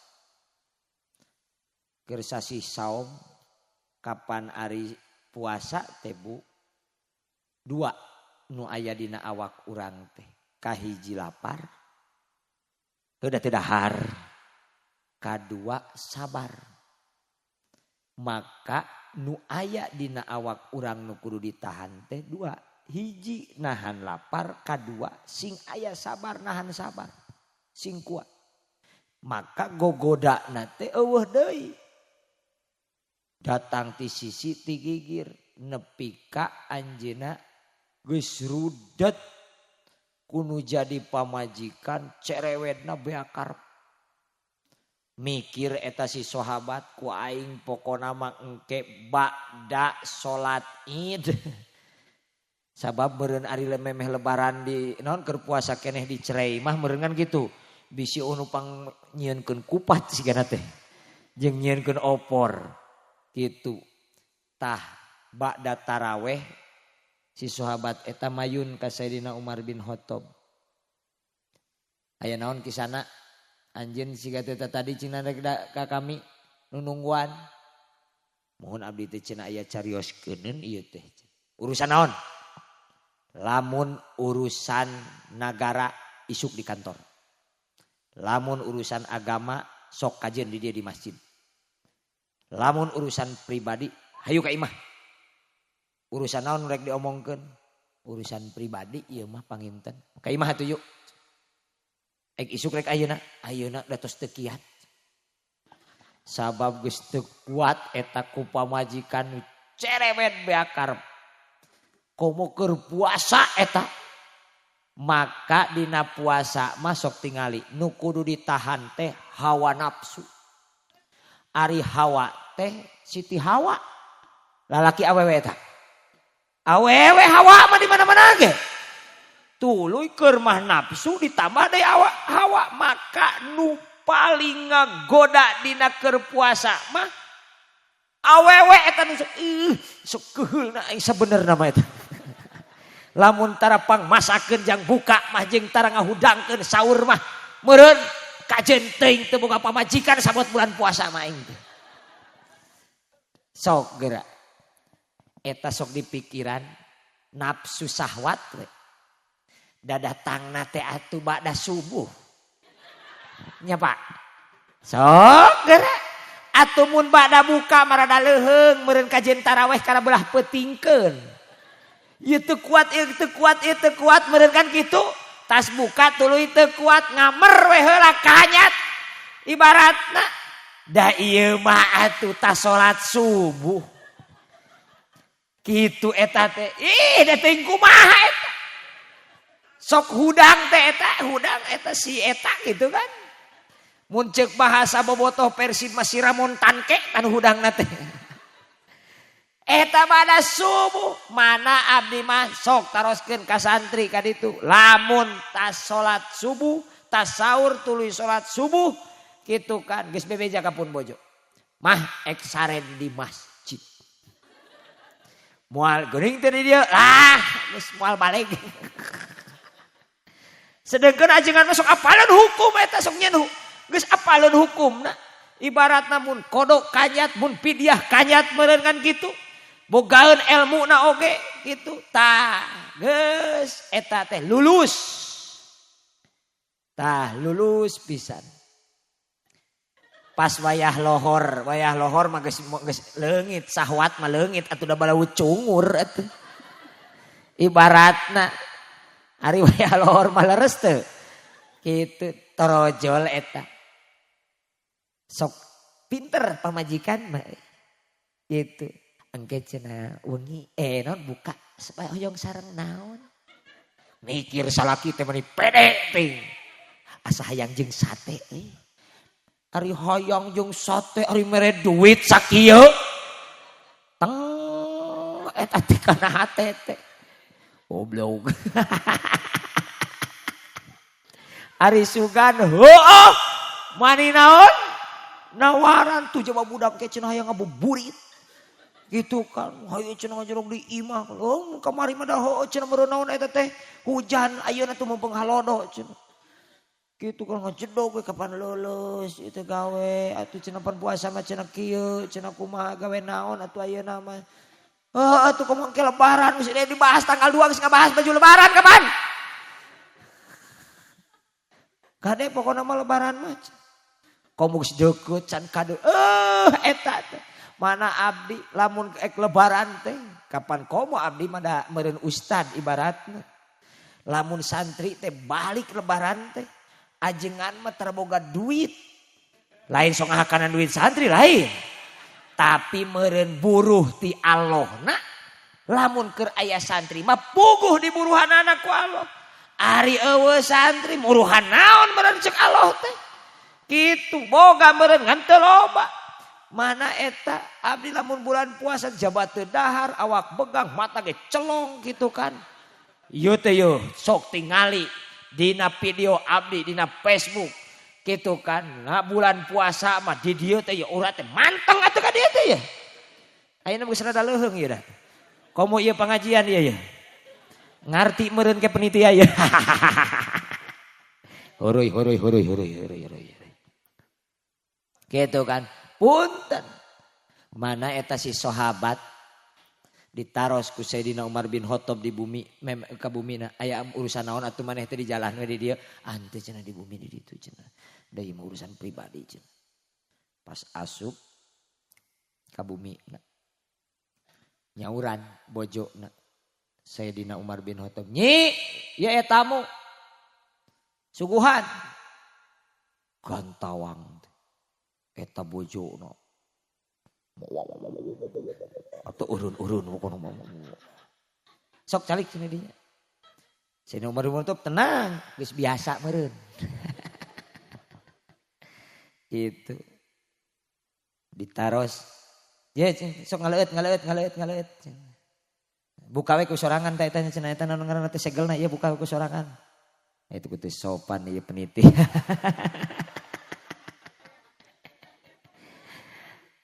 keur sasih saum, kapan ari puasa teh Bu, dua nu aya dina awak urang teh, kahiji lapar, heuh teu dahar, kadua sabar. Maka nu aya dina awak urang nu kudu ditahan teh dua, hiji nahan lapar, kadua sing aya sabar nahan sabar. Sing kuat. Maka gogoda teh eueuh deui. Datang ti sisi ti gigir nepi ka anjeunna geus rudet kunu jadi pamajikan cerewetna beakar. Mikir eta si sahabat ku aing pokona mah engke ba'da salat Id. Sabab meureun ari memeh lebaran di naon keur puasa keneh dicerai mah meureun kan gitu. Bisi anu pang nyieunkeun kupat sigana teh. Jeung nyieunkeun opor. Kitu. Tah ba'da taraweh si sahabat eta mayun ka Sayyidina Umar bin Khattab. Aya naon kisana? Anjeun siga teh tadi cenah rek ka kami nu nungguan. Mohon abdi teh cenah aya carioskeun ieu teh. Urusan naon? Lamun urusan nagara isuk di kantor. Lamun urusan agama sok kajen di dia di masjid. Lamun urusan pribadi hayu ka imah. Urusan naon rek diomongkeun? Urusan pribadi ieu mah panginten. Ka imah atuh yuk. Ek isuk rek ayeuna, ayeuna da tos teu kiat. Sabab geus teu kuat eta ku pamajikan cerewet beakar. Komo keur puasa eta. Maka dina puasa mah sok tingali nu kudu ditahan teh hawa nafsu. Ari hawa teh Siti Hawa. Lalaki awewe eta. Awewe hawa mah di mana-mana ge. Tuluy keur mah nafsu ditambah deui hawa maka nu paling ngagoda dina keur puasa mah awewe eta nu sok keuheulna aing sabenerna mah eta. Lamun tara pangmasakeun jang buka mah jeung tara ngahudangkeun sahur mah meureun kajen teuing teu boga pamajikan sabot bulan puasa mah aing teh. Sok geura. Eta sok dipikiran nafsu sahwat we. Dadatangna teh atuh ba'da subuh. Nya Pak. Sok geura. Atuh mun ba'da buka marada leuheung meureun kajen taraweh kana belah peutingkeun. Ieu teu kuat, ieu teu kuat, ieu teu kuat meureun kan kitu. Tas buka tuluy teu kuat ngamer we heula kanyat. Ibaratna da ieu mah atuh tas salat subuh. Kitu eta teh. Ih da teuing kumaha eta. Sok hudang teh eta, hudang eta si eta gitu kan. Mun ceuk bahasa bobotoh Persib mah si Ramon Tanke tan hudangna teh. Eta pada subuh mana abdi mah sok taroskeun ka santri ka ditu. Lamun tas salat subuh, tas sahur tuluy salat subuh kitu kan geus bebeja ka pun bojo. Mah ek saren di masjid. Moal geuning teh di dieu. Ah, geus moal balik. Sedangkan ajengan masuk apaleun hukum eta sok nyeun geus apaleun hukumna. Ibaratna mun kodok kanyat mun pidiah kanyat meureun kan kitu. Bogaeun elmuna oge kitu. Tah geus eta teh lulus. Tah lulus pisan. Pas wayah lohor mah geus leungit, sahwat mah leungit atuh da balawu cungur atuh. Ibaratna ari wayah lohor mah leres teu. Kitu torojol eta. Sok pinter pamajikan mah. Gitu. Engke cenah wengi naon buka supaya hoyong sareng naon. Mikir salaki teh meni pede ting. Asa hayang jeung sate euy. Ari hayang jeung sate ari mere duit sakieu. Teng eta teh kana hate teh. Goblok. Ari sugan heueuh mani naon? Nawaran tuh jaba budak ke cenah hayang ngabuburit. Gitu kan, hayu cenah ngajerog di imah. Oh, kamari mah da heueuh cenah meureun naon eta teh? Hujan ayeuna tuh mumpung halodo cenah. Gitu kan ngajedog we kapan lulus itu gawe atuh cenah pan puasa mah cenah kieu cenah kumaha gawe naon atuh ayeuna mah. Heuh atuh komo engke lebaran geus dibahas tanggal 2 geus ngabahas baju lebaran kapan? Kade pokona mah lebaran mah. Komo geus deukeut can kade eta teh. Mana abdi lamun ek lebaran teh kapan komo abdi mah da meureun ustad ibaratna. Lamun santri teh balik lebaran teh ajengan mah terboga duit. Lain sok ngahakanan duit santri lain. Tapi meureun buruh ti Allahna lamun keur aya santri mah puguh diburuhanana ku Allah. Ari eueuh santri muruhan naon meureun ceuk Allah teh. Kitu boga meureun ngan teu loba. Mana eta abdi lamun bulan puasa jabat teu dahar awak begang mata ge celong gitu kan. Ieu teh yeuh sok tingali dina video abdi dina Facebook. Kitu kan, nah bulan puasa mah di dieu teh ya urang teh manteng atuh ka dieu teh ya. Ayeuna geus rada leuheung ieu dah. Komo ieu pangajian ieu ya. Ngarti meureun ke penitia ieu. Horoy horoy horoy horoy horoy horoy. Kitu kan, punten. Mana eta si sahabat ditaros ku Sayyidina Umar bin Khattab di bumi ka bumina aya urusan naon atuh maneh teh di jalan we di dieu ante cenah di bumi di ditu cenah da ieu mah urusan pribadi cenah. Pas asup ka bumi na nyauran bojona Sayyidina Umar bin Khattab, "Nyi, ieu tamu suguhan." Gantawang eta bojona atau urun-urun sok calik cenah dinya. Sayyidina Umar bin Khattab tenang, geus biasa meureun. Itu ditaros ye sok ngaleut ngaleut ngaleut ngaleut. Buka we ku sorangan teh eta cenah eta naon ngaranna teh segelna ieu buka we ku sorangan. Itu kudu sopan ieu peniti.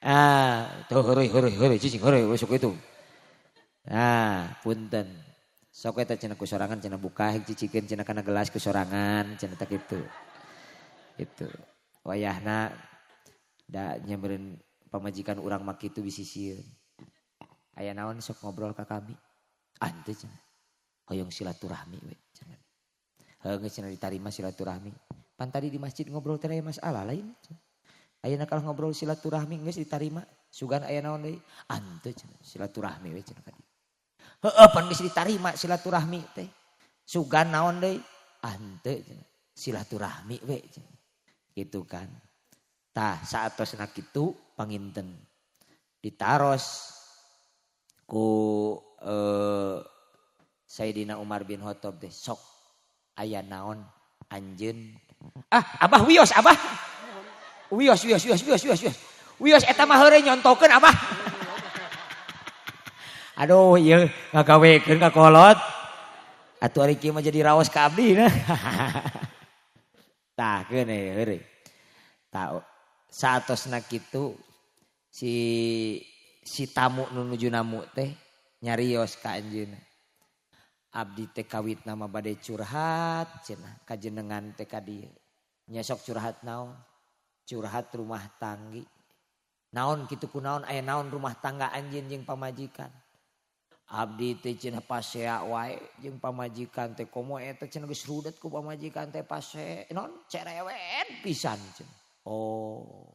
Ah, tuh heureui heureui heureui cicing heureui sok itu. Ah, punten. Sok eta cenah ku sorangan cenah buka cicikeun cenah kana gelas ku sorangan cenah teh kitu. Itu. Wayahna da nyameureun pamajikan urang mah kitu bisi sieun. Aya naon sok ngobrol ka kami. Ante cenah. Hoyong silaturahmi we cenah. Heuh geus cenah ditarima silaturahmi. Pan tadi di masjid ngobrol teh aya masalah lain cenah. Ayeuna kalau ngobrol silaturahmi geus ditarima, sugan aya naon deui? Ante cenah silaturahmi we cenah ka dieu. Heueuh pan geus ditarima silaturahmi teh. Sugan naon deui? Ante cenah silaturahmi we cenah. Gitu kan. Tah saatosna kitu panginten ditaros ku Sayyidina Umar bin Khattab teh sok aya naon anjeun. Ah, abah wios abah. Wios wios wios wios wios wios. Wios eta mah heureuy nyontokeun abah. Aduh ieu ngagawekeun ka kolot. Atuh ari kieu mah jadi raos ka abdi nah. Tah keun heureuy. Tah saatosna kitu si tamu nu nuju namu teh nyarios ka anjeunna. Abdi teh kawitna mah bade curhat cenah ka jenengan teh ka dieu. Nya sok curhat naon? Curhat rumah tanggi. Naon kitu kunaon aya naon rumah tangga anjeun jeung pamajikan. Abdi teh cenah pasea wae jeung pamajikan teh komo eta cenah geus rudet ku pamajikan teh pase naon cerewet pisan cenah. Oh.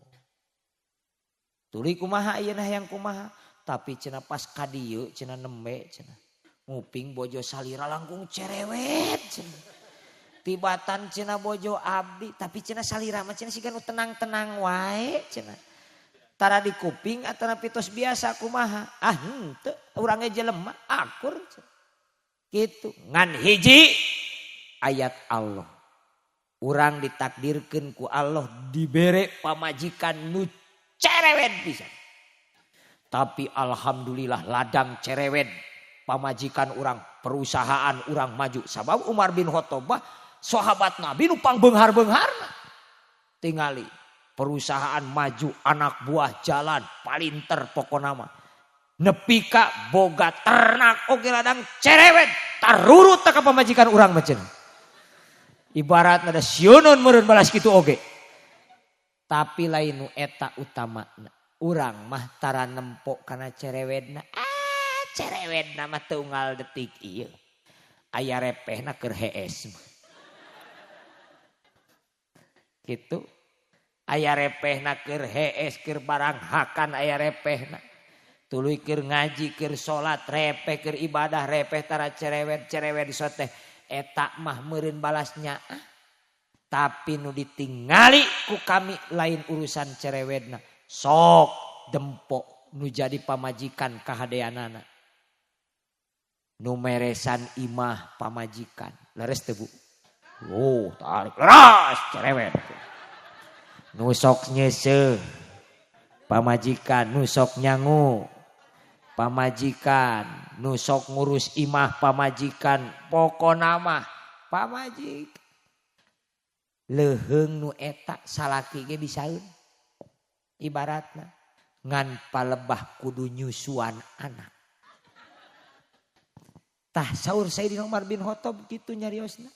Tuluy kumaha ayeuna hayang kumaha? Tapi cenah pas ka dieu cenah nembe cenah. Nguping bojo salira langkung cerewet cenah. Tibatan cenah bojo abdi tapi cenah salira mah cenah siga nu tenang-tenang wae cenah. Tara di kuping atana pitos biasa kumaha? Ah henteu urang ge jelema akur cenah. Kitu ngan hiji ayat Allah. Urang ditakdirkeun ku Allah dibere pamajikan nu cerewet pisan. Tapi alhamdulillah ladang cerewet pamajikan urang, perusahaan urang maju. Sabab Umar bin Khattab sahabat Nabi nu pangbeunghar-beungharna. Tingali perusahaan maju, anak buah jalan, palinter pokona mah. Nepi ka boga ternak oge ladang cerewet, tarurut ka pamajikan urang mah cenah. Ibarat ada sieuneun meureun balas kitu oge. Tapi lain nu eta utamana. Urang mah tara nempo kana cerewetna. Ah, cerewetna mah teu unggal detik ieu. Aya repehna keur hees mah. Gitu. Aya repehna keur hees keur barang hakan aya repehna. Tuluy keur ngaji keur salat repeh keur ibadah repeh tara cerewet-cerewet soteh eta mah meureun balasnya. Tapi nu ditingali ku kami lain urusan cerewetna. Sok dempok nu jadi pamajikan kahadeanana. Nu meresan imah pamajikan. Leres teu Bu? Oh, tarik leres cerewet. Nu sok nyeseuh pamajikan, nu sok nyangu pamajikan, nu sok ngurus imah pamajikan, pokona mah pamajikan. Leuheung nu eta salaki ge bisaeun. Ibaratna ngan palebah kudu nyusuan anak. Tah saur Sayyidina Umar bin Khattab kitu nyariosna.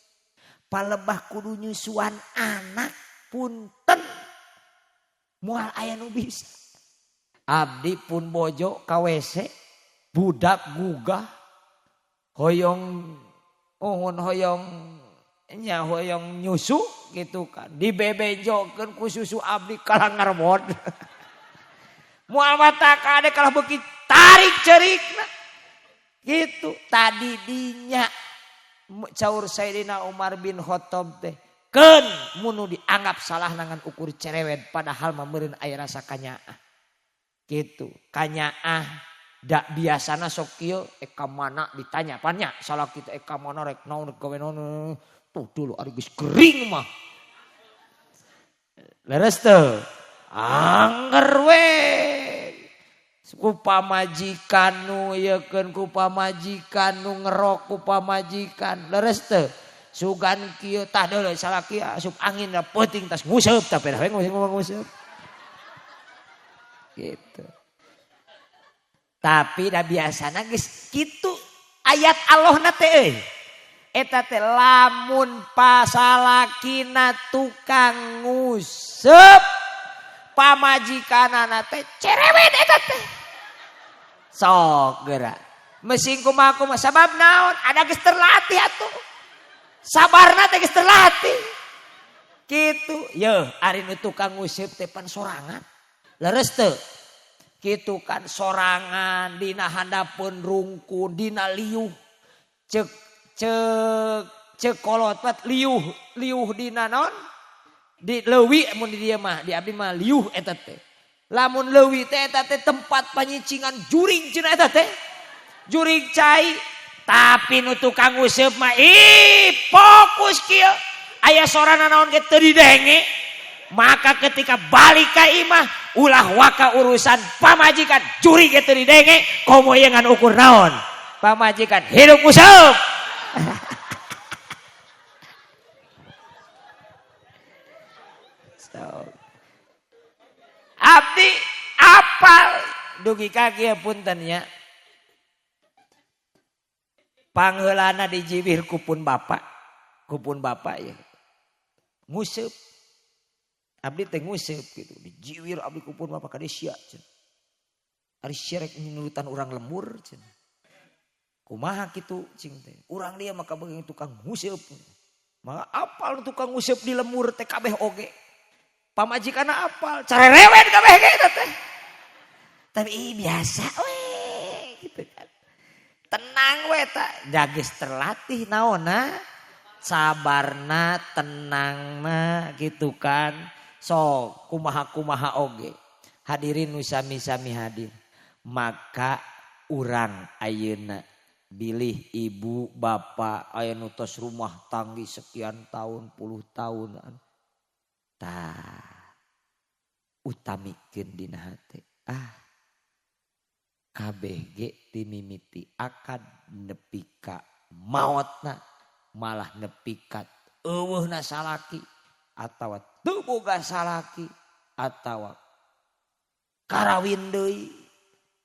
Palebah kudu nyusuan anak punten moal aya nu bisa. Abdi pun bojo ka WC budak gugah hoyong uhun hoyong nya hoyong nyusu gitu kan dibebenjokeun ku susu abdi kalah ngarbot. Moal mata kade kalah beuki tarik cerikna gitu tadi dinya caur Sayyidina Umar bin Khattab teh keun munu dianggap salah nangan ukur cerewet padahal mah meureun aya rasa kanyaah gitu kanyaah dak biasana sok kieu ka mana ditanya pannya salah kita ka mana rek naon rek gawe naon tuh dulu ari geus kering mah leres teu angger we ku pamajikan nu yeukeun ku pamajikan nu ngerok ku pamajikan leres teu sugan kieu tah deuleu salaki asup angin da peuting tas nguseup tah pedah we nguseup gitu. Tapi da biasana geus kitu ayat Allahna teh euy. Eta teh lamun pasalakina tukang nguseup pamajikanana teh cerewet eta teh. Sok geura. Mesing kumaha kumaha sabab naon? Ada geus terlatih atuh. Sabarna teh geus terlatih. Kitu yeuh ari nu tukang nguseup teh pan sorangan. Leres teu? Kitu kan sorangan dina handapeun rungkun dina liuh. Cek cek cek kolot pat liuh liuh dina naon? Di leuwi mun di dieu mah di abdi mah liuh eta teh. Lamun leuwi teh eta teh tempat panyicingan juring cenah eta teh. Juring cai tapi nu tukang nguseup mah ih fokus kieu. Aya sorana naon ge teu didenge. Maka ketika balik ka imah ulah waka urusan pamajikan juring ge teu didenge komo ieu ngan ukur naon. Pamajikan hidup nguseup. So. Abdi apal dugi ka kieu punten nya. Pangheulana dijiwir kupun bapak ya. Nguseup. Abdi teh nguseup gitu. Dijiwir abdi kupun bapak kade sia cenah. Ari sia rek nurutan urang lembur cenah. Kumaha kitu cing teh. Urang dia maka beugeung tukang nguseup. Maka apal tukang nguseup di lemur teh kabeh oge. Pamajikanna apal, carerewet kabeh ge eta teh. Tapi ih biasa we gitu kan. Tenang we ta, da geus terlatih naonna, sabarna, tenangna gitu kan. So kumaha-kumaha oge. Hadirin nu sami-sami hadir. Maka urang ayeuna bilih ibu bapak aya nu tos rumah tanggi sekian tahun puluh tahun. Tah utamikeun dina hate. Ah kabeh ge timimiti akad nepi ka maotna malah nepi ka eueuhna salaki atawa teu boga salaki atawa karawin deui.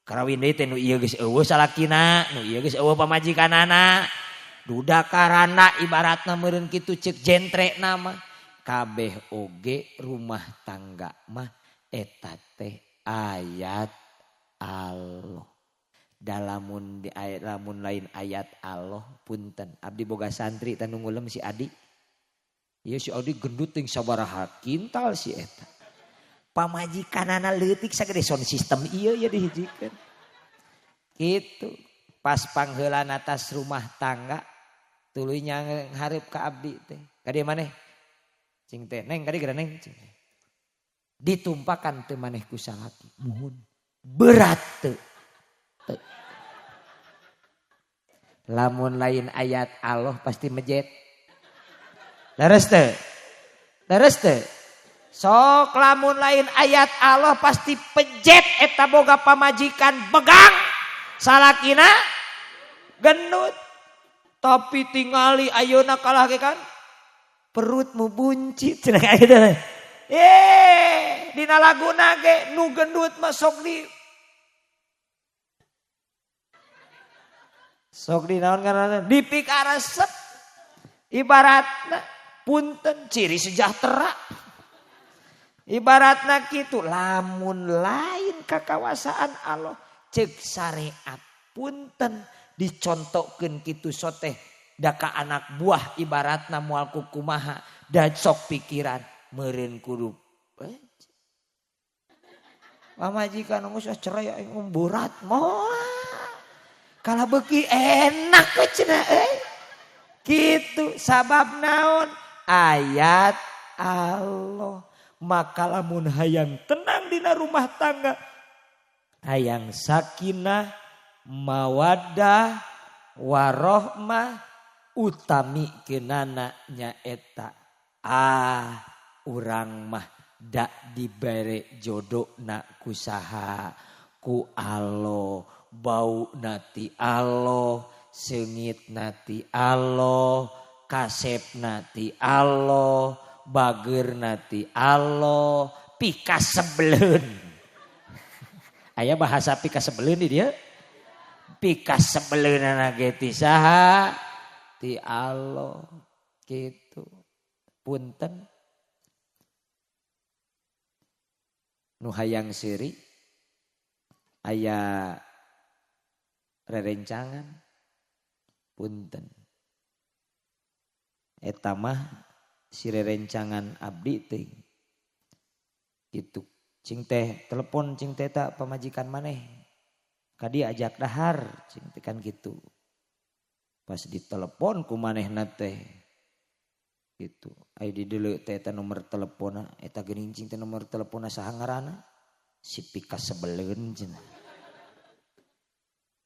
Karawin deui teh nu ieu geus eueuh salakina, nu ieu geus eueuh pamajikanana. Duda karana ibaratna meureun kitu ceuk jentre nama. Kabeh oge rumah tangga mah eta teh ayat Allah. Dalamun di ayat lamun lain ayat Allah punten. Abdi boga santri teh nu ngulem si Adi. Ieu si Adi gendut ting sabaraha kintal si eta. Pamajikanana leutik sagede sound system ieu ya dihijikeun. Kitu pas pangheulana atas rumah tangga tuluy nyanghareup ka abdi teh. Ka dieu maneh? Cing teh neng kadi geura neng cing teh. Ditumpakan teu maneh ku salaki. Muhun berat teu. Teu. Lamun lain ayat Allah pasti mejet. Leres teu? Leres teu? Sok lamun lain ayat Allah pasti pejet eta boga pamajikan begang salakina gendut. Tapi tingali ayeuna kalah ge kan? Perutmu buncit cenah kitu. Dina laguna ge nu gendut mah sok di naon ngaranna dipikaresep. Ibaratna punten ciri sejahtera. Ibaratna kitu lamun lain kakawasaan Allah ceuk syariat punten dicontohkeun kitu soteh da ka anak buah ibaratna moal kukumaha da sok pikiran meureun kudu pamajikan geus cerai aing berat moal kalah beuki enak we cenah euy kitu sabab naon ayat Allah. Maka lamun hayang tenang dina rumah tangga, hayang sakinah mawaddah warohmah utami kenana nyaeta urang mah dak dibere jodoh nak kusaha ku Allah, bau nati Allah, sengit nati Allah, kasep nati Allah, bager nati Allah, pikasebeleun. Aya bahasa pikasebeleun di dia. Pikasebeleunana ge ti saha? Ti Allah. Kitu. Punten. Nu hayang seuri aya rerencangan. Punten. Eta mah si rerencangan abdi teh. Kitu. Cing teh telepon cing teh tak pamajikan maneh. Kadi ajak dahar cing teh kan gitu. Pas ditelepon ku manehna teh. Gitu. Ai dideuleu teh eta nomor teleponna, eta geuning cing teh nomor teleponna saha ngaranna? Si pikasebeleun cenah.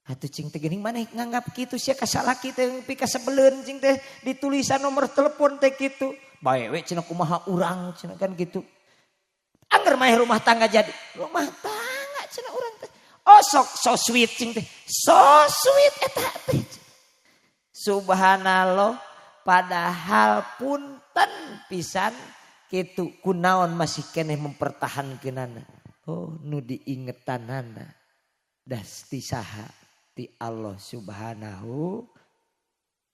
Atuh cing teh geuning maneh nganggap kitu sia ka salaki teh pikasebeleun cing teh ditulisan nomor telepon teh kitu. Bae we cenah kumaha urang cenah kan gitu. Angger mah rumah tangga jadi rumah tangga cenah urang teh. Oh sok so sweet cing teh. So sweet eta teh. Subhanallah padahal punten pisan kitu kunaon masih keneh mempertahankeunana. Oh nu diingetanana das ti saha ti Allah Subhanahu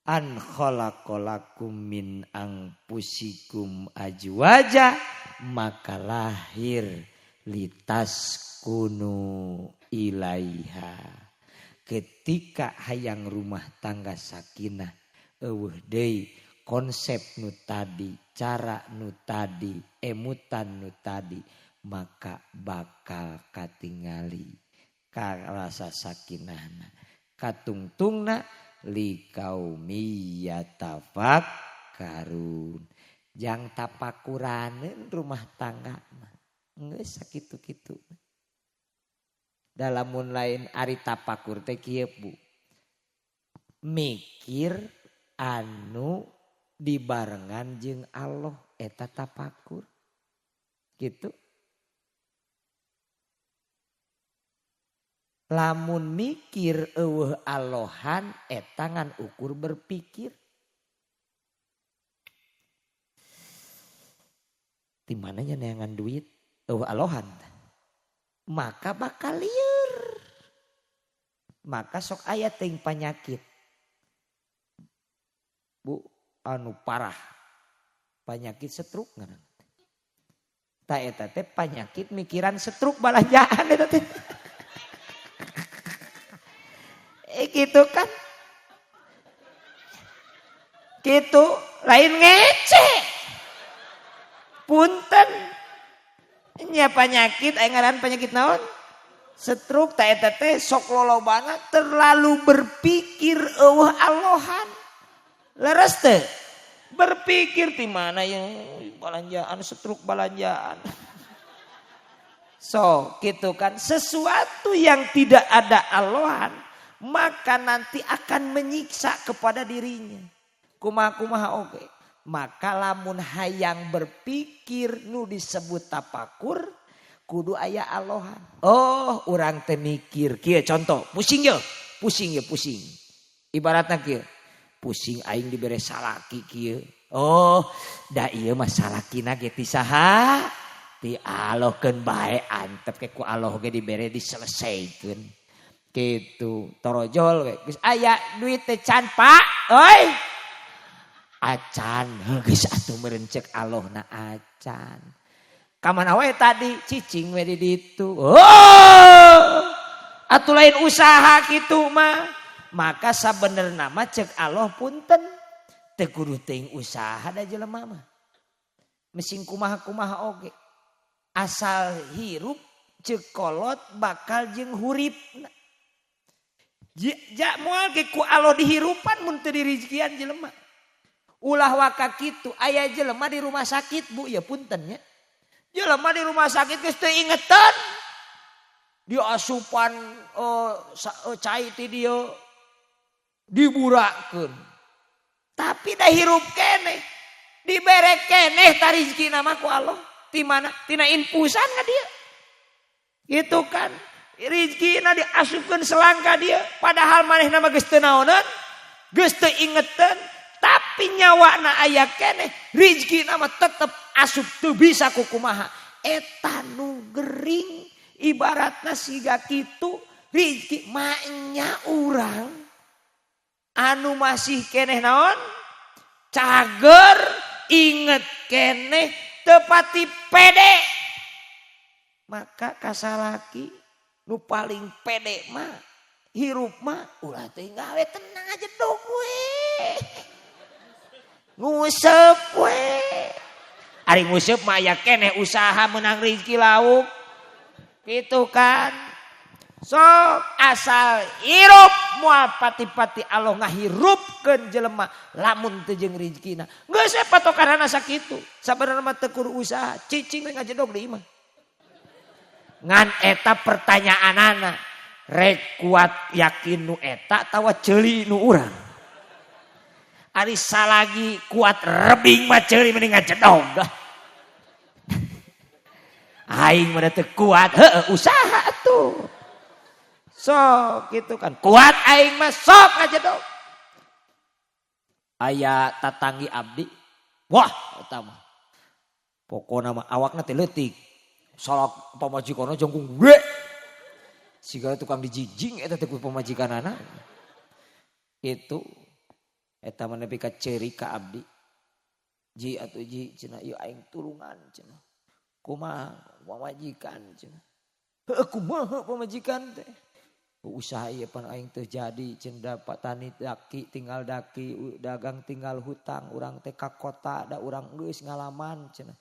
an khalaqalakum min anfusikum azwaja maka lahir litaskunu ilaiha. Ketika hayang rumah tangga sakinah eueuh deui konsep nu tadi, cara nu tadi, emutan nu tadi, maka bakal katingali karasa sakinahna katungtungna liqaumi yatafakkarun. Jang tapakuraneun rumah tangga mah geus sakitu-kitu. Dalamun lain ari tapakur teh kieu Bu. Mikir anu dibarengan jeung Allah eta tapakur. Gitu. Lamun mikir eueuh Allahan eta ngan ukur berpikir. Di mananya neangan duit eueuh Allahan. Maka bakal lieur. Maka sok aya teuing panyakit. Bu anu parah. Panyakit stroke ngaranna. Ta eta teh panyakit mikiran stroke balanjaan eta teh. Gitu kan. Gitu lain ngece. Punten. Nya penyakit aya ngaran penyakit naon? Stroke ta eta teh sok lolobana terlalu berpikir eueuh Allahan. Leres teh? Berpikir di mana yang balanjaan stroke balanjaan. So, gitu kan sesuatu yang tidak ada Allahan maka nanti akan menyiksa kepada dirinya. Kumaha-kumaha oge. Maka lamun hayang berpikir nu disebut tapakur kudu aya Allahan. Oh, urang teh mikir kieu contoh, pusing ye, pusing ye, pusing. Ibaratna kieu. Pusing aing dibere salaki kieu. Oh, da ieu mah salakina ge ti saha? Ti Allah keun bae antep ke ku Allah ge dibere diselesaikeun. Kitu torojol we geus aya duit teh can Pak euy. Acan geus atuh meureun ceuk Allahna acan. Ka mana we tadi cicing we di ditu. Oh! Atuh lain usaha kitu mah. Maka sabenerna mah ceuk Allah punten teu kudu teuing usaha da jelema mah. Mesing kumaha-kumaha oge. Asal hirup ceuk kolot bakal jeung huripna. Ja moal ge ku Allah dihirupan mun teu dirizkian jelema. Ulah waka kitu aya jelema di rumah sakit Bu ya punten nya. Jelema di rumah sakit geus teu ingetan. Diasupan cai ti dieu diburakeun. Tapi da hirup keneh. Dibere keneh ta rizkina mah ku Allah. Ti mana? Tina infusan ka dieu. Gitu kan. Rizkina diasupkeun selangka dia padahal manehna mah geus teu naoneun, geus teu ingeteun, tapi nyawana aya keneh, rizkina mah tetep asup teu bisa kukumaha. Eta nu gering ibaratna siga kitu rizki maknya urang anu masih keneh naon? Cager inget keneh tepati pede. Maka kasalaki nu paling pede mah hirup mah ulah teh gawe tenang aja dong we. Nguseup we. Ari nguseup mah aya keneh usaha menang rezeki lauk. Gitu kan. Sok asal hirup moal pati-pati Allah ngahirupkeun jelema lamun teu jeung rezekina. Geus we patokanana sakitu. Sabenerna mah teu kudu usaha, cicing we ngajedog di imah. Ngan eta pertanyaanana rek kuat yakin nu eta tawa ceuli nu urang. Ari salagi kuat rebing mah ceuli mending ngajedog. Aing mah teu kuat, heueuh usaha atuh. Sok gitu kan. Kuat aing mah sok ngajedog. Aya tatanggi abdi. Wah, eta mah. Pokona mah awakna teh leutik. Salak pamajikanna jangkung gede. Sigana tukang dijijing eta teh ku pamajikanana. Itu eta mah nepi ka ceuri ka abdi. Ji atuh ji cenah ieu aing tulungan cenah. Kumaha pamajikan cenah. Heueuh kumaha pamajikan teh. Usaha ieu pan aing teu jadi cenah pak tani daki tinggal daki dagang tinggal hutang urang teh ka kota da urang geus ngalaman cenah.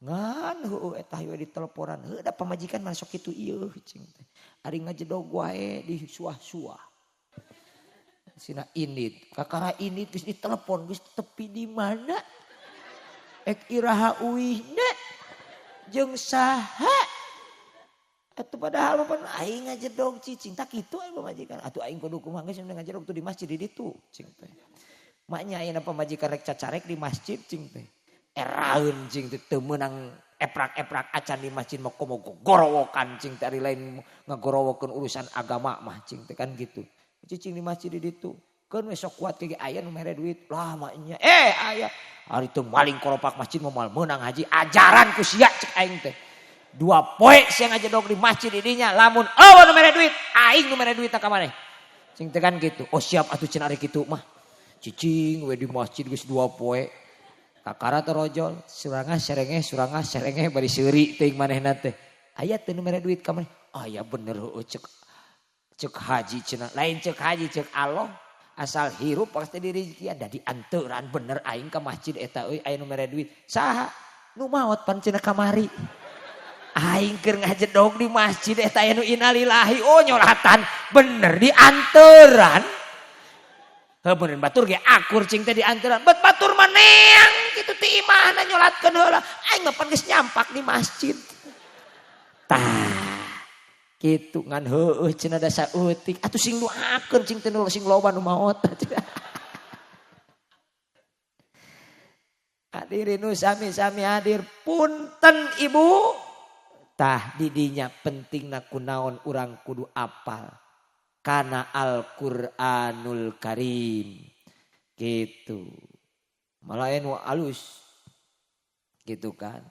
Ngan heueuh eta we diteleponan heuh da pamajikan mah sok kitu ieu cing teh. Ari ngajedog wae di suah-suah. Sina indit, kakara indit geus ditelepon geus tepi di mana? Ek iraha uihna jeung saha? Atuh padahal mah pan aing ngajedog cicing tak kitu aing pamajikan. Atuh aing kudu kumaha geus ngajedog tuh di masjid di ditu cing teh. Maknya ayeuna pamajikan rek cacarek di masjid cing teh. Eraeun cing teh teu meunang eprak-eprak acan di masjid mah komo gorowokan cing teh ari lain ngagorowokeun urusan agama mah cing teh kan gitu. Cicing di masjid di ditu. Keun we sok kuat ge aya nu mere duit lah maknya aya ari teu maling koropak masjid mah moal meunang haji ajaran ku sia cek aing teh. 2 poe sia ngajedog di masjid di dinya lamun eueuh nu mere duit aing nu mere duit ka maneh. Cing teh kan gitu. Oh siap atuh cenah ari kitu mah. Cicing we di masjid geus 2 poe. Kakara torojol surangah serengeh bari seuri teuing manehna teh. Aya teu nu mere duit ka maneh. Aya bener heueuh cek haji cenah. Lain cek haji cek Allah. Asal hirup pasti dirizkian da dianteuran bener aing ka masjid eta euy aya nu mere duit. Saha? Nu maot pan cenah kamari. Aing keur ngajedog di masjid eta aya nu innalillahi oh nyolatan bener dianteuran. Heuh bener batur ge akur cing teh dianteuran. Bet batur mah neang kitu ti imahna nyolatkeun heula. Aing mah pan geus nyampak di masjid. Tah kitu ngan heueuh cenah da saeutik atuh sing doakeun cing teh nu sing loba nu maot. Hadirin nu sami-sami hadir punten ibu. Tah didinya pentingna kunaon urang kudu apal. Kana Al-Qur'anul Karim. Gitu. Malah anu alus. Gitu kan.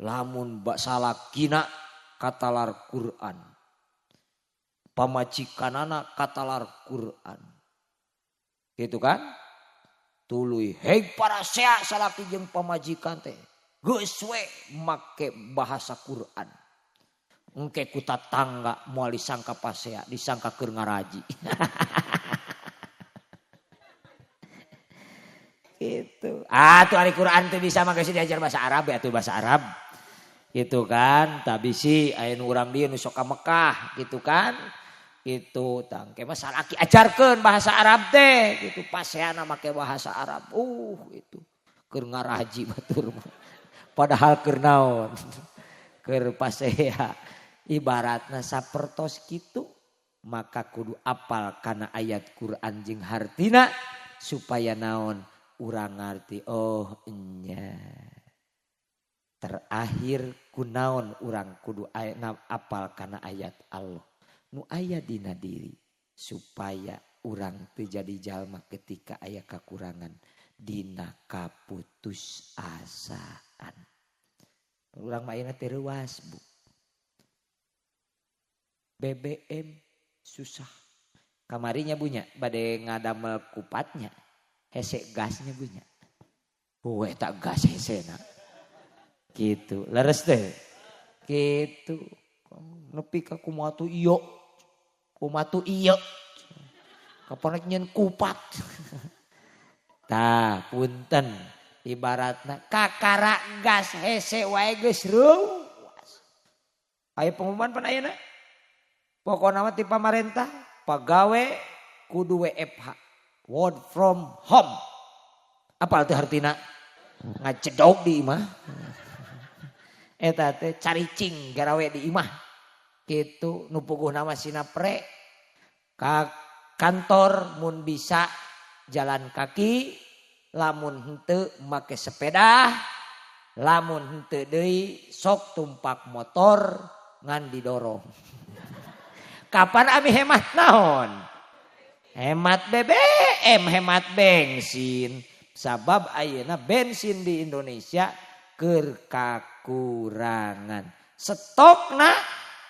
Lamun bak salakina katalar Quran. Pamajikanana katalar Quran. Gitu kan? Tuluy heg parasea salaki jeung pamajikan teh. Geus we make bahasa Quran. Engke ku tatangga moal disangka pasea, disangka keur ngaraji. Gitu. Ah tuh ari Quran teh bisa mah geus diajar bahasa Arab ya tuh bahasa Arab. Gitu kan, tapi si aya nu urang dieu nu sok ka Mekah gitu kan. Itu tangke mah salaki ajarkeun bahasa Arab teh gitu paseana make bahasa Arab. Itu keur ngaraji batur mah. Padahal keur naon? Keur pasea. Ibaratna sapertos kitu maka kudu apal kana ayat Quran jeung hartina supaya naon urang ngarti oh enya. Terakhir kunaon urang kudu apal kana ayat Allah nu aya dina diri supaya urang teu jadi jalma ketika aya kakurangan dina kaputus asaan. Urang mah ayeuna teh reuas Bu. BBM susah. Kamarinya bunya bade ngadamel kupatnya hese gasnya bunya. Hueh tak gas hesena. Gitu, leres teh. Gitu. Nepi ka kumaha tuh ieu. Kumaha tuh ieu. Kapan rek nyeun kupat. Tah, punten ibaratna kakara gas hese wae geus reuas. Aya pengumuman pan ayeuna? Pokona mah ti pamarentah pagawe kudu WFH, work from home. Apa teh hartina? Ngacedog di imah. Eta teh caricing garawe di imah. Kitu nu puguhna mah sina pre ka kantor mun bisa jalan kaki, lamun henteu make sepeda, lamun henteu deui sok tumpak motor ngan didorong. Kapan abi hemat naon? Hemat BBM, hemat bensin. Sabab ayeuna bensin di Indonesia keur kakurangan. Stokna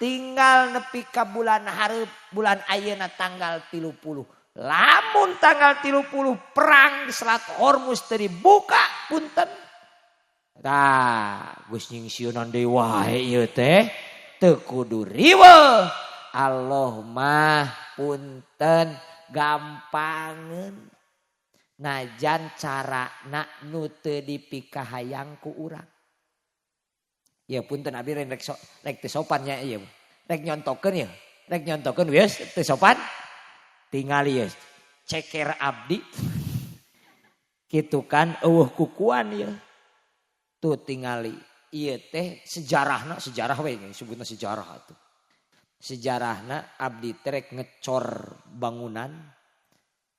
tinggal nepi ka bulan hareup, bulan ayeuna tanggal 30. Lamun tanggal 30 perang di Selat Hormuz teu dibuka punten. Tah, geus nyingsieunan deui wae ieu teh teu kudu riweuh. Allah mah punten gampangeun. Najan carana nu teu dipikahayang ku urang. Ya punten abdi rek teu sopan nya ieu. Rek nyontokeun ya. Rek nyontokeun geus teu sopan. Tingali ya ceker abdi. Kitu kan eueuh kukuan ieu. Tuh tingali ieu teh sejarahna, sejarah we sebutna sejarah atuh. Sejarahna abdi teh rek ngecor bangunan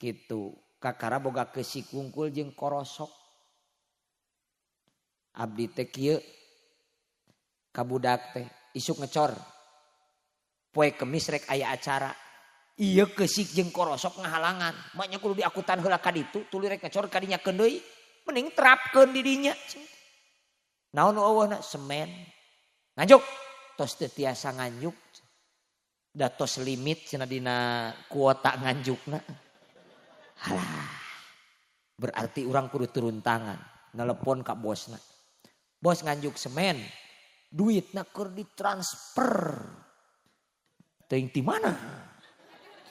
kitu. Kakara boga keusik wungkul jeung korosok. Abdi teh kieu ka budak teh isuk ngecor. Poe Kemis rek aya acara. Ieu keusik jeung korosok ngahalangan. Maknya kudu diakutan heula ka ditu, tuluy rek ngecor ka dinya keun deui. Mending terapkeun di dinya. Naon nu eueuhna semen. Nganjuk tos teu tiasa nganjuk. Da tos limit cenah dina kuota nganjukna. Halah. Berarti urang kudu turun tangan, nelepon ka bosna. Bos nganjuk semen, duitna keur ditransfer. Teuing ti mana?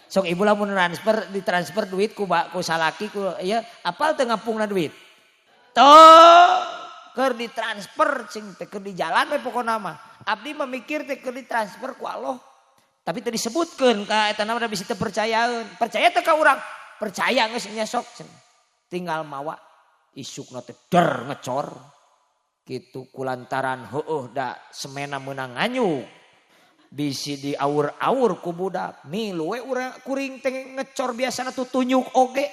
Sok ibu lamun transfer, ditransfer duit ku ku salaki ku ieu apal teu ngapungna duit. Tuh keur ditransfer cing teh keur di jalan we pokona mah. Abdi mah mikir teh keur ditransfer ku Allah. Tapi teu disebutkeun ka eta mah bisa teu percayaeun. Percaya teu ka urang? Percaya geus nya sok cing. Tinggal mawa isukna teh der ngecor. Kitu kulantaran heueuh da semena meunang nganyuk. Bisi diaur-aur ku budak. Milu we urang kuring teh ngecor biasana tutunyuk oge.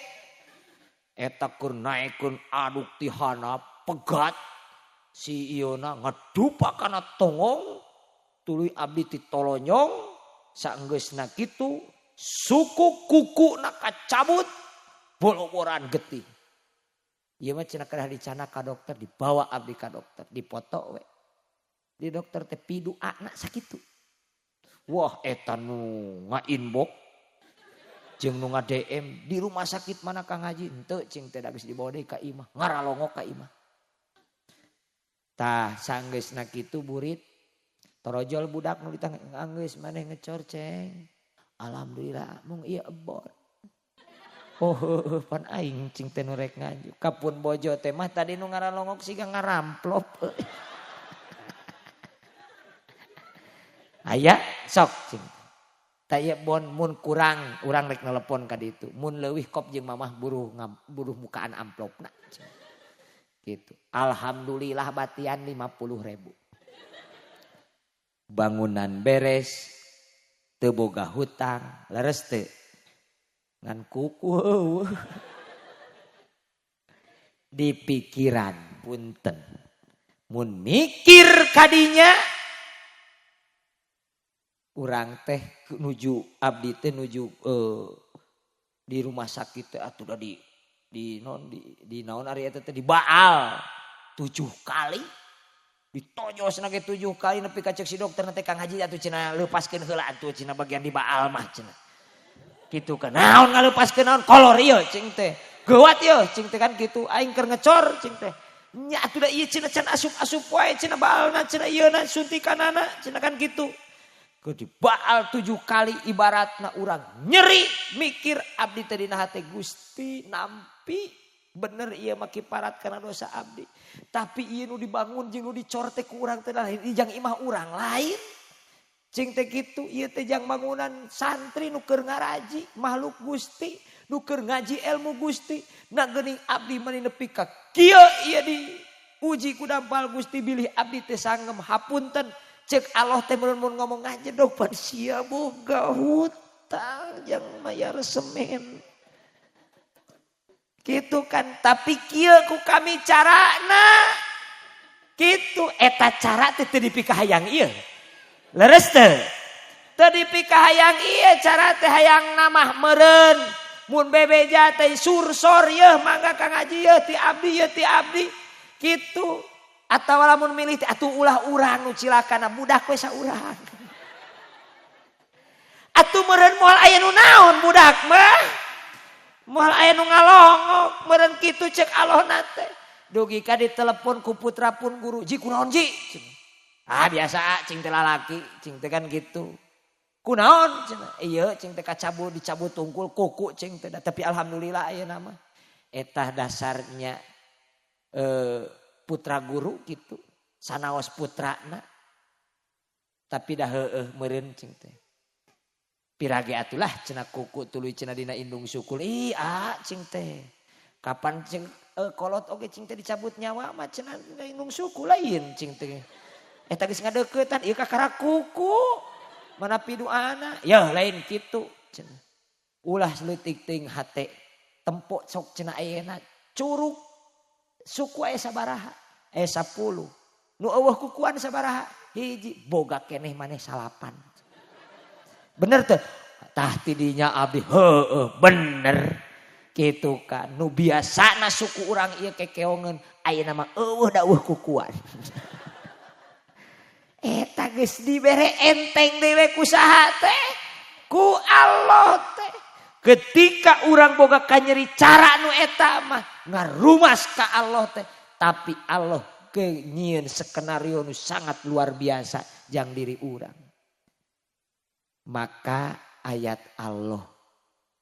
Eta keur naekeun aduk ti handap pegat. Si ieuna ngedupa kana tongong tuluy abdi ti tolonyong saenggeusna kitu suku kukuna kacabut Boloboran getih. Ieu mah cenah kedah dicana ka dokter, dibawa abdi ka dokter, dipoto we. Di dokter teh pidu anak sakitu. Wah eta nu nga-inbox jeung nu nga-DM di rumah sakit mana Kang Haji henteu cing teh da geus dibawa deui ka imah, ngaralongok ka imah. Tah sanggeusna kitu burit torojol budak nu ditang anggeus maneh ngecor ceng. Alhamdulillah mung ieu ebon. Oh heueuh pan aing cing teh nu rek ngaju. Kapun bojo teh mah tadi nu ngaralongok siga ngaramplop. Aya sok cing. Tah ieu bon mun kurang urang rek nelepon ka ditu. Mun leuwih kop jeung mamah buruh mukaan amplopna. Gitu. Alhamdulillah batian 50.000. Bangunan beres, teu boga hutang, leres teu. Ngan kuku heueuh. Di pikiran punten. Mun mikir kadinya urang teh nuju abdi teh nuju di rumah sakit teh atuh da di non di naon ari eta teh di baal 7 kali ditojos na ge 7 kali nepi ka ceuk si dokter teh Kang Haji atuh cenah leupaskeun heula atuh cenah bagian di baal mah cenah. Kitu kan naon ngalepaskeun naon kolor ieu cing teh. Geuwat ieu cing teh kan kitu aing keur ngecor cing teh. Nya atuh da ieu cenah can asup-asup wae cenah baalna cenah ieuna suntikanana cenah kan kitu. Keur dibaal 7 kali ibaratna urang nyeri mikir abdi teh dina hate Gusti nampi bener ieu mah kiparat kana dosa abdi. Tapi ieu nu dibangun jeung nu dicor teh ku urang teh lain jang imah urang lain. Cing teh kitu ieu teh jang bangunan santri nu keur ngaraji makhluk Gusti nu keur ngaji ilmu Gusti na geuning abdi mani nepi ka kieu ieu diuji ku dampal Gusti bilih abdi teh sanggem hapunten cek Allah teh mun ngomong ngajedog pan sia boga hutang jang mayar semen kitu kan tapi kieu ku kami carana kitu eta cara teh teu dipikahayang ieu. Leres teu? Teu dipikahayang ieu cara teh hayang namah meureun. Mun bebeja teh sursor yeuh mangga Kang Haji yeuh ti abdi yeuh ti abdi. Kitu. Atawa lamun milih teh atuh ulah urang nu cilakana budak we saurang. Atuh meureun moal aya nu naon budak mah. Moal aya nu ngalongok meureun kitu ceuk Allahna teh. Dugi ka ditelepon ku putra pun guru, "Ji kunaon ji?" Ah biasa cing teh lalaki, cing teh kan gitu. Kunaon cenah? Ieu cing teh kacabut dicabut tungkul kuku cing teh tapi alhamdulillah ayeuna mah. Eta dasarnya putra guru gitu. Sanaos putrana. Tapi dah heueuh meureun cing teh. Pirage atulah cenah kuku tuluy cenah dina indung sukul. Ih ah cing teh. Kapan cing kolot oge cing teh dicabut nyawa mah cenah dina indung suku lain cing teh. Eta geus ngadeuketan ieu kakara kuku. Mana piduana? Ya lain kitu cenah. Ulah leutik teuing hate. Tempok sok cenah ayeuna curug suku aya sabaraha? Aya 10. Nu eueuh kukuan sabaraha? Hiji. Boga keneh maneh 9. Bener teu? Tah tidinya abdi heueuh bener. Kitu kan nu biasana suku urang ieu kekeongeun ayeuna mah eueuh da eueuh kukuan. Eta geus dibere enteng dewe ku saha teh? Ku Allah teh. Ketika urang boga kanyeri cara nu eta mah ngarumas ka Allah teh, tapi Allah ke nyieun skenario nu sangat luar biasa jang diri urang. Maka ayat Allah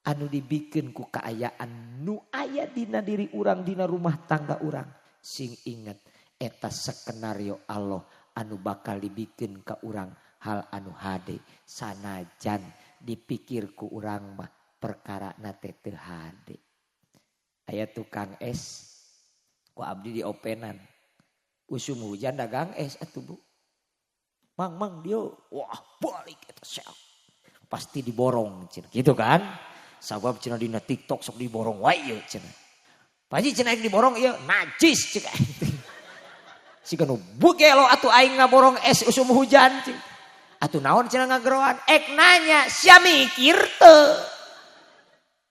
anu dibikeun ku kaayaan nu aya dina diri urang dina rumah tangga urang sing inget eta skenario Allah anu bakal dibikin ke urang hal anu hade sanajan dipikir ku urang mah perkara nate teu hade. Aya tukang es ku abdi diopenan. Usum hujan dagang es atuh Bu. Mang mang dia wah balik eta sel. Pasti diborong cenah gitu kan? Sabab cenah dina TikTok sok diborong wae ieu cenah. Pak Haji cenah diborong ieu najis cek aing. Siga nu bugelo atuh aing ngaborong es usum hujan cing. Atuh naon cenah ngageroan? Ek nanya sia mikir teu.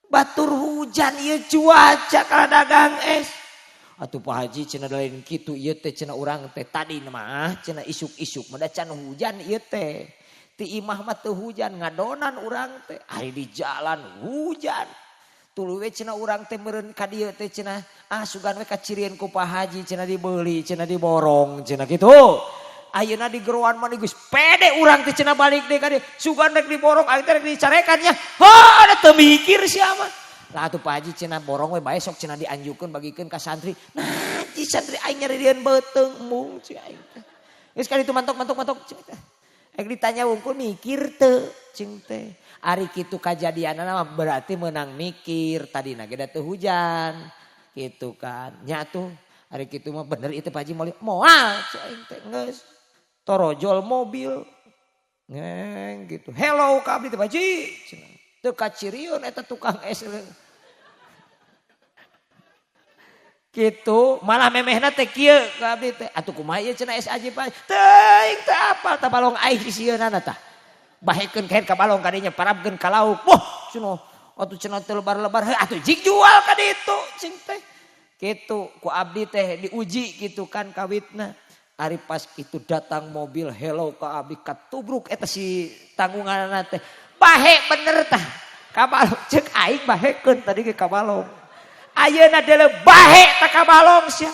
Batur hujan ieu cuaca kalah dagang es. Atuh Pak Haji cenah lain kitu ieu teh cenah urang teh tadi mah cenah isuk-isuk mah can hujan ieu teh. Ti imah mah teu hujan ngadonan urang teh. Ari di jalan hujan. Tuluy we cenah urang teh meureun ka dieu teh cenah ah sugan we kacirieun ku Pak Haji cenah dibeli cenah diborong cenah kitu. Ayeuna di geroan mah geus pede urang teh cenah balik deui ka dieu. Sugan rek diborong aing teh rek dicarekan nya. Heuh da teu mikir sia mah. Lah atuh Pak Haji cenah borong we bae sok cenah dianjukeun bagikeun ka santri. Nah, ci santri aing nyarieun beuteung embung ci aing teh. Geus kali itu mantok cing teh. Rek ditanya wungkul mikir teu cing teh. Ari kitu kajadianna mah berarti meunang mikir tadina ge da teu hujan. Kitu kan. Nya atuh ari kitu mah bener ieu teh Pak Haji moal ci aing teh geus. Torojol mobil. Ngeng gitu. Hello ka abdi teh Pak Haji cenah. Teu kacirieun eta tukang es. Gitu malah memehna teh kieu ka abdi teh atuh kumaha ieu cenah es aji Pak teuing teu apal tah balong aing sieunana tah bahekeun kaen ka balong kadinya parabkeun ka lauk wah cenah atuh cenah teu lebar-lebar heuh atuh jig jual ka ditu cing teh kitu ku abdi teh diuji kitu kan kawitna ari pas kitu datang mobil hello ka abdi katubruk eta si tanggunganna teh bahe bener tah ka balong ceuk aing bahekeun tadi ge ka balong. Ayeuna deuleu bahe ta ka balong sia.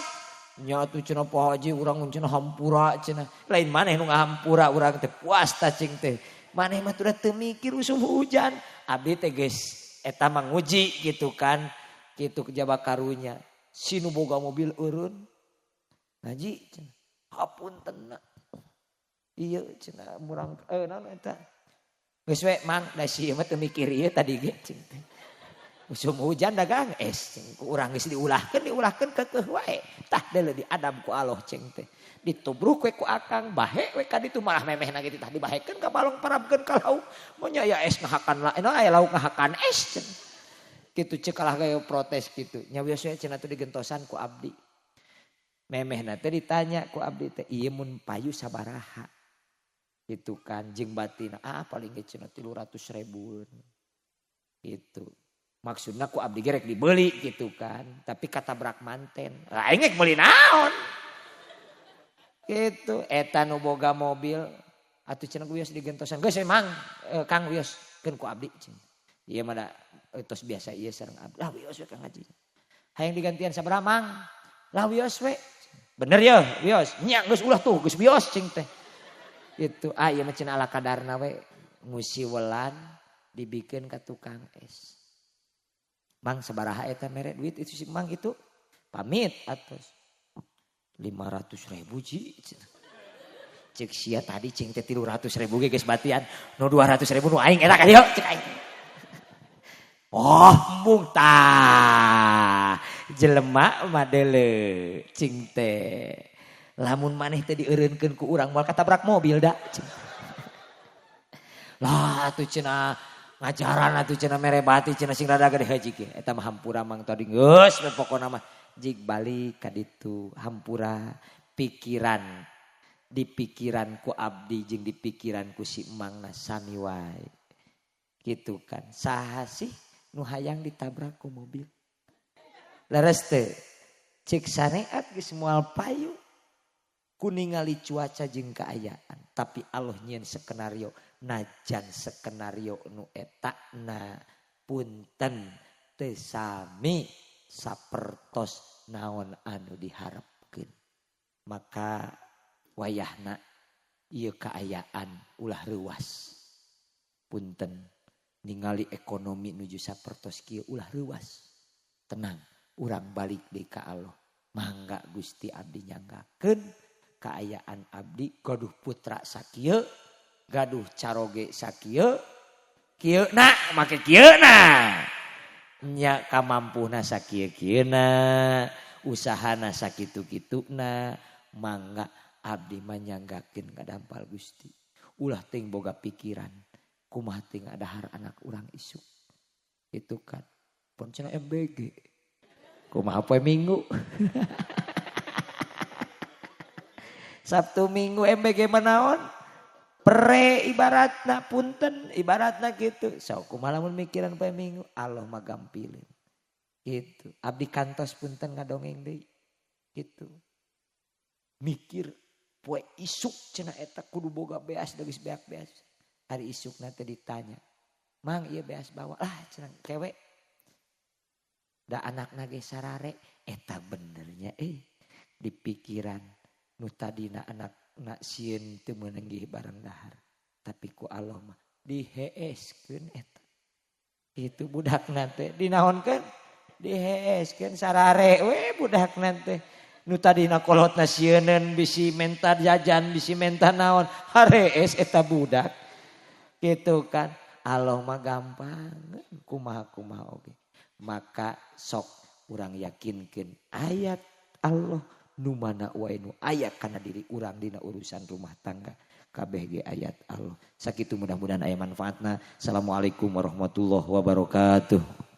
Nya atuh cenah Pak Haji urang cenah hampura cenah. Lain maneh nu ngahampura urang teh puas ta cing teh. Maneh mah teu mikir usum hujan. Abdi teh geus eta mah nguji gitu kan. Kitu kejaba karunya. Si nu boga mobil eureun. Ngaji cenah. Hapunten. Ieu cenah murang naon eta. Geus we mang da si ieu mah teu mikir ieu tadi ge cing teh. Usum hujan dagang es cing ku urang geus diulahkeun keukeuh wae tah deuleu diadab ku Allah cing teh ditubruk we ku akang bahe we ka ditu malah memehna kitu tah dibahekeun ka balong parabkeun ka lauk mun aya es ngahakan la aya lauk ngahakan es cing kitu ceuk kalah gaya protes kitu nya wios we cenah teh digentosan ku abdi memehna teh ditanya ku abdi teh ieu mun payu sabaraha kitu kan jeung batina ah paling ge cenah 300 ribuan gitu. Maksudna ku abdi gerek dibeli gitu kan. Tapi katabrak manten. Lah aing rek meuli naon? Gitu. Eta nu boga mobil atuh cenah wios digentosan. Geus emang Kang wios keun ku abdi cenah. Ieu mah da tos biasa ieu sareng abdi. Lah wios we Kang Haji. Hayang digantian sabaraha Mang? Lah wios we. Bener ya wios. Nya geus ulah tuh geus wios cing teh. Gitu. Ah ieu mah cenah ala kadarna we ngusiwelan dibikeun ka tukang es. Mang sabaraha eta mere duit itu si Mang itu pamit atas 500 ribu ji. Cek sia tadi cing teh 300 ribu ge geus batian nu 200 ribu nu aing eta ka dieu cek aing. Oh embung tah jelema mah deuleu cing teh. Lamun maneh teh dieureunkeun ku urang moal katabrak mobil da cing. Lah atuh cenah ngajaran atuh cenah mere bati cenah sing rada gede haji ge eta mah hampura mang tadi geus we pokona mah jig balik ka ditu hampura pikiran di pikiran ku abdi jeung di pikiran ku si emangna sami wae kitu kan saha sih nu hayang ditabrak ku mobil leres teu ceuk sareat geus moal payu ku ningali cuaca jeung kaayaan tapi Allah nyieun skenario najan skenario nu etana punten teu sami sapertos naon anu diharapkeun maka wayahna ieu kaayaan ulah reuas punten ningali ekonomi nuju sapertos kieu ulah reuas tenang urang balik deui ka Allah mangga Gusti abdi nyanggakeun kaayaan abdi gaduh putra sakieu gaduh caroge sakieu kieu na make kieu na nya kamampuhna sakieu-kieuna usahana sakitu-kituna mangga abdi manyanggakeun ka dampal Gusti ulah teuing boga pikiran kumaha teuing adahar anak urang isuk itu kan pon cenah MBG kumaha poe Minggu Sabtu Minggu MBG mah naon. Pere ibaratna punten ibaratna gitu. Sok kumaha lamun mikiran poe Minggu Allah mah gampilin. Gitu. Abdi kantos punten ngadongeng deui. Gitu. Mikir poe isuk cenah eta kudu boga beas da geus beak beas. Hari isukna teh ditanya. Mang ieu beas bawa lah cenah kewe. Da anakna ge sarare eta benernya di pikiran nu tadina anakna sieun teu meunanggih barang dahar. Tapi ku Allah mah diheeskeun eta. Itu budakna teh dinaonkeun? Diheeskeun sarare we budakna teh. Nu tadina kolotna sieuneun bisi menta jajan, bisi menta naon, harees eta budak. Gitu kan. Allah mah gampang kumaha-kumaha oge. Maka sok urang yakinkeun ayat Allah nu mana wae nu aya kana diri urang dina urusan rumah tangga. Kabeh ge ayat Allah. Sakitu mudah-mudahan aya manfaatna. Assalamualaikum warahmatullahi wabarakatuh.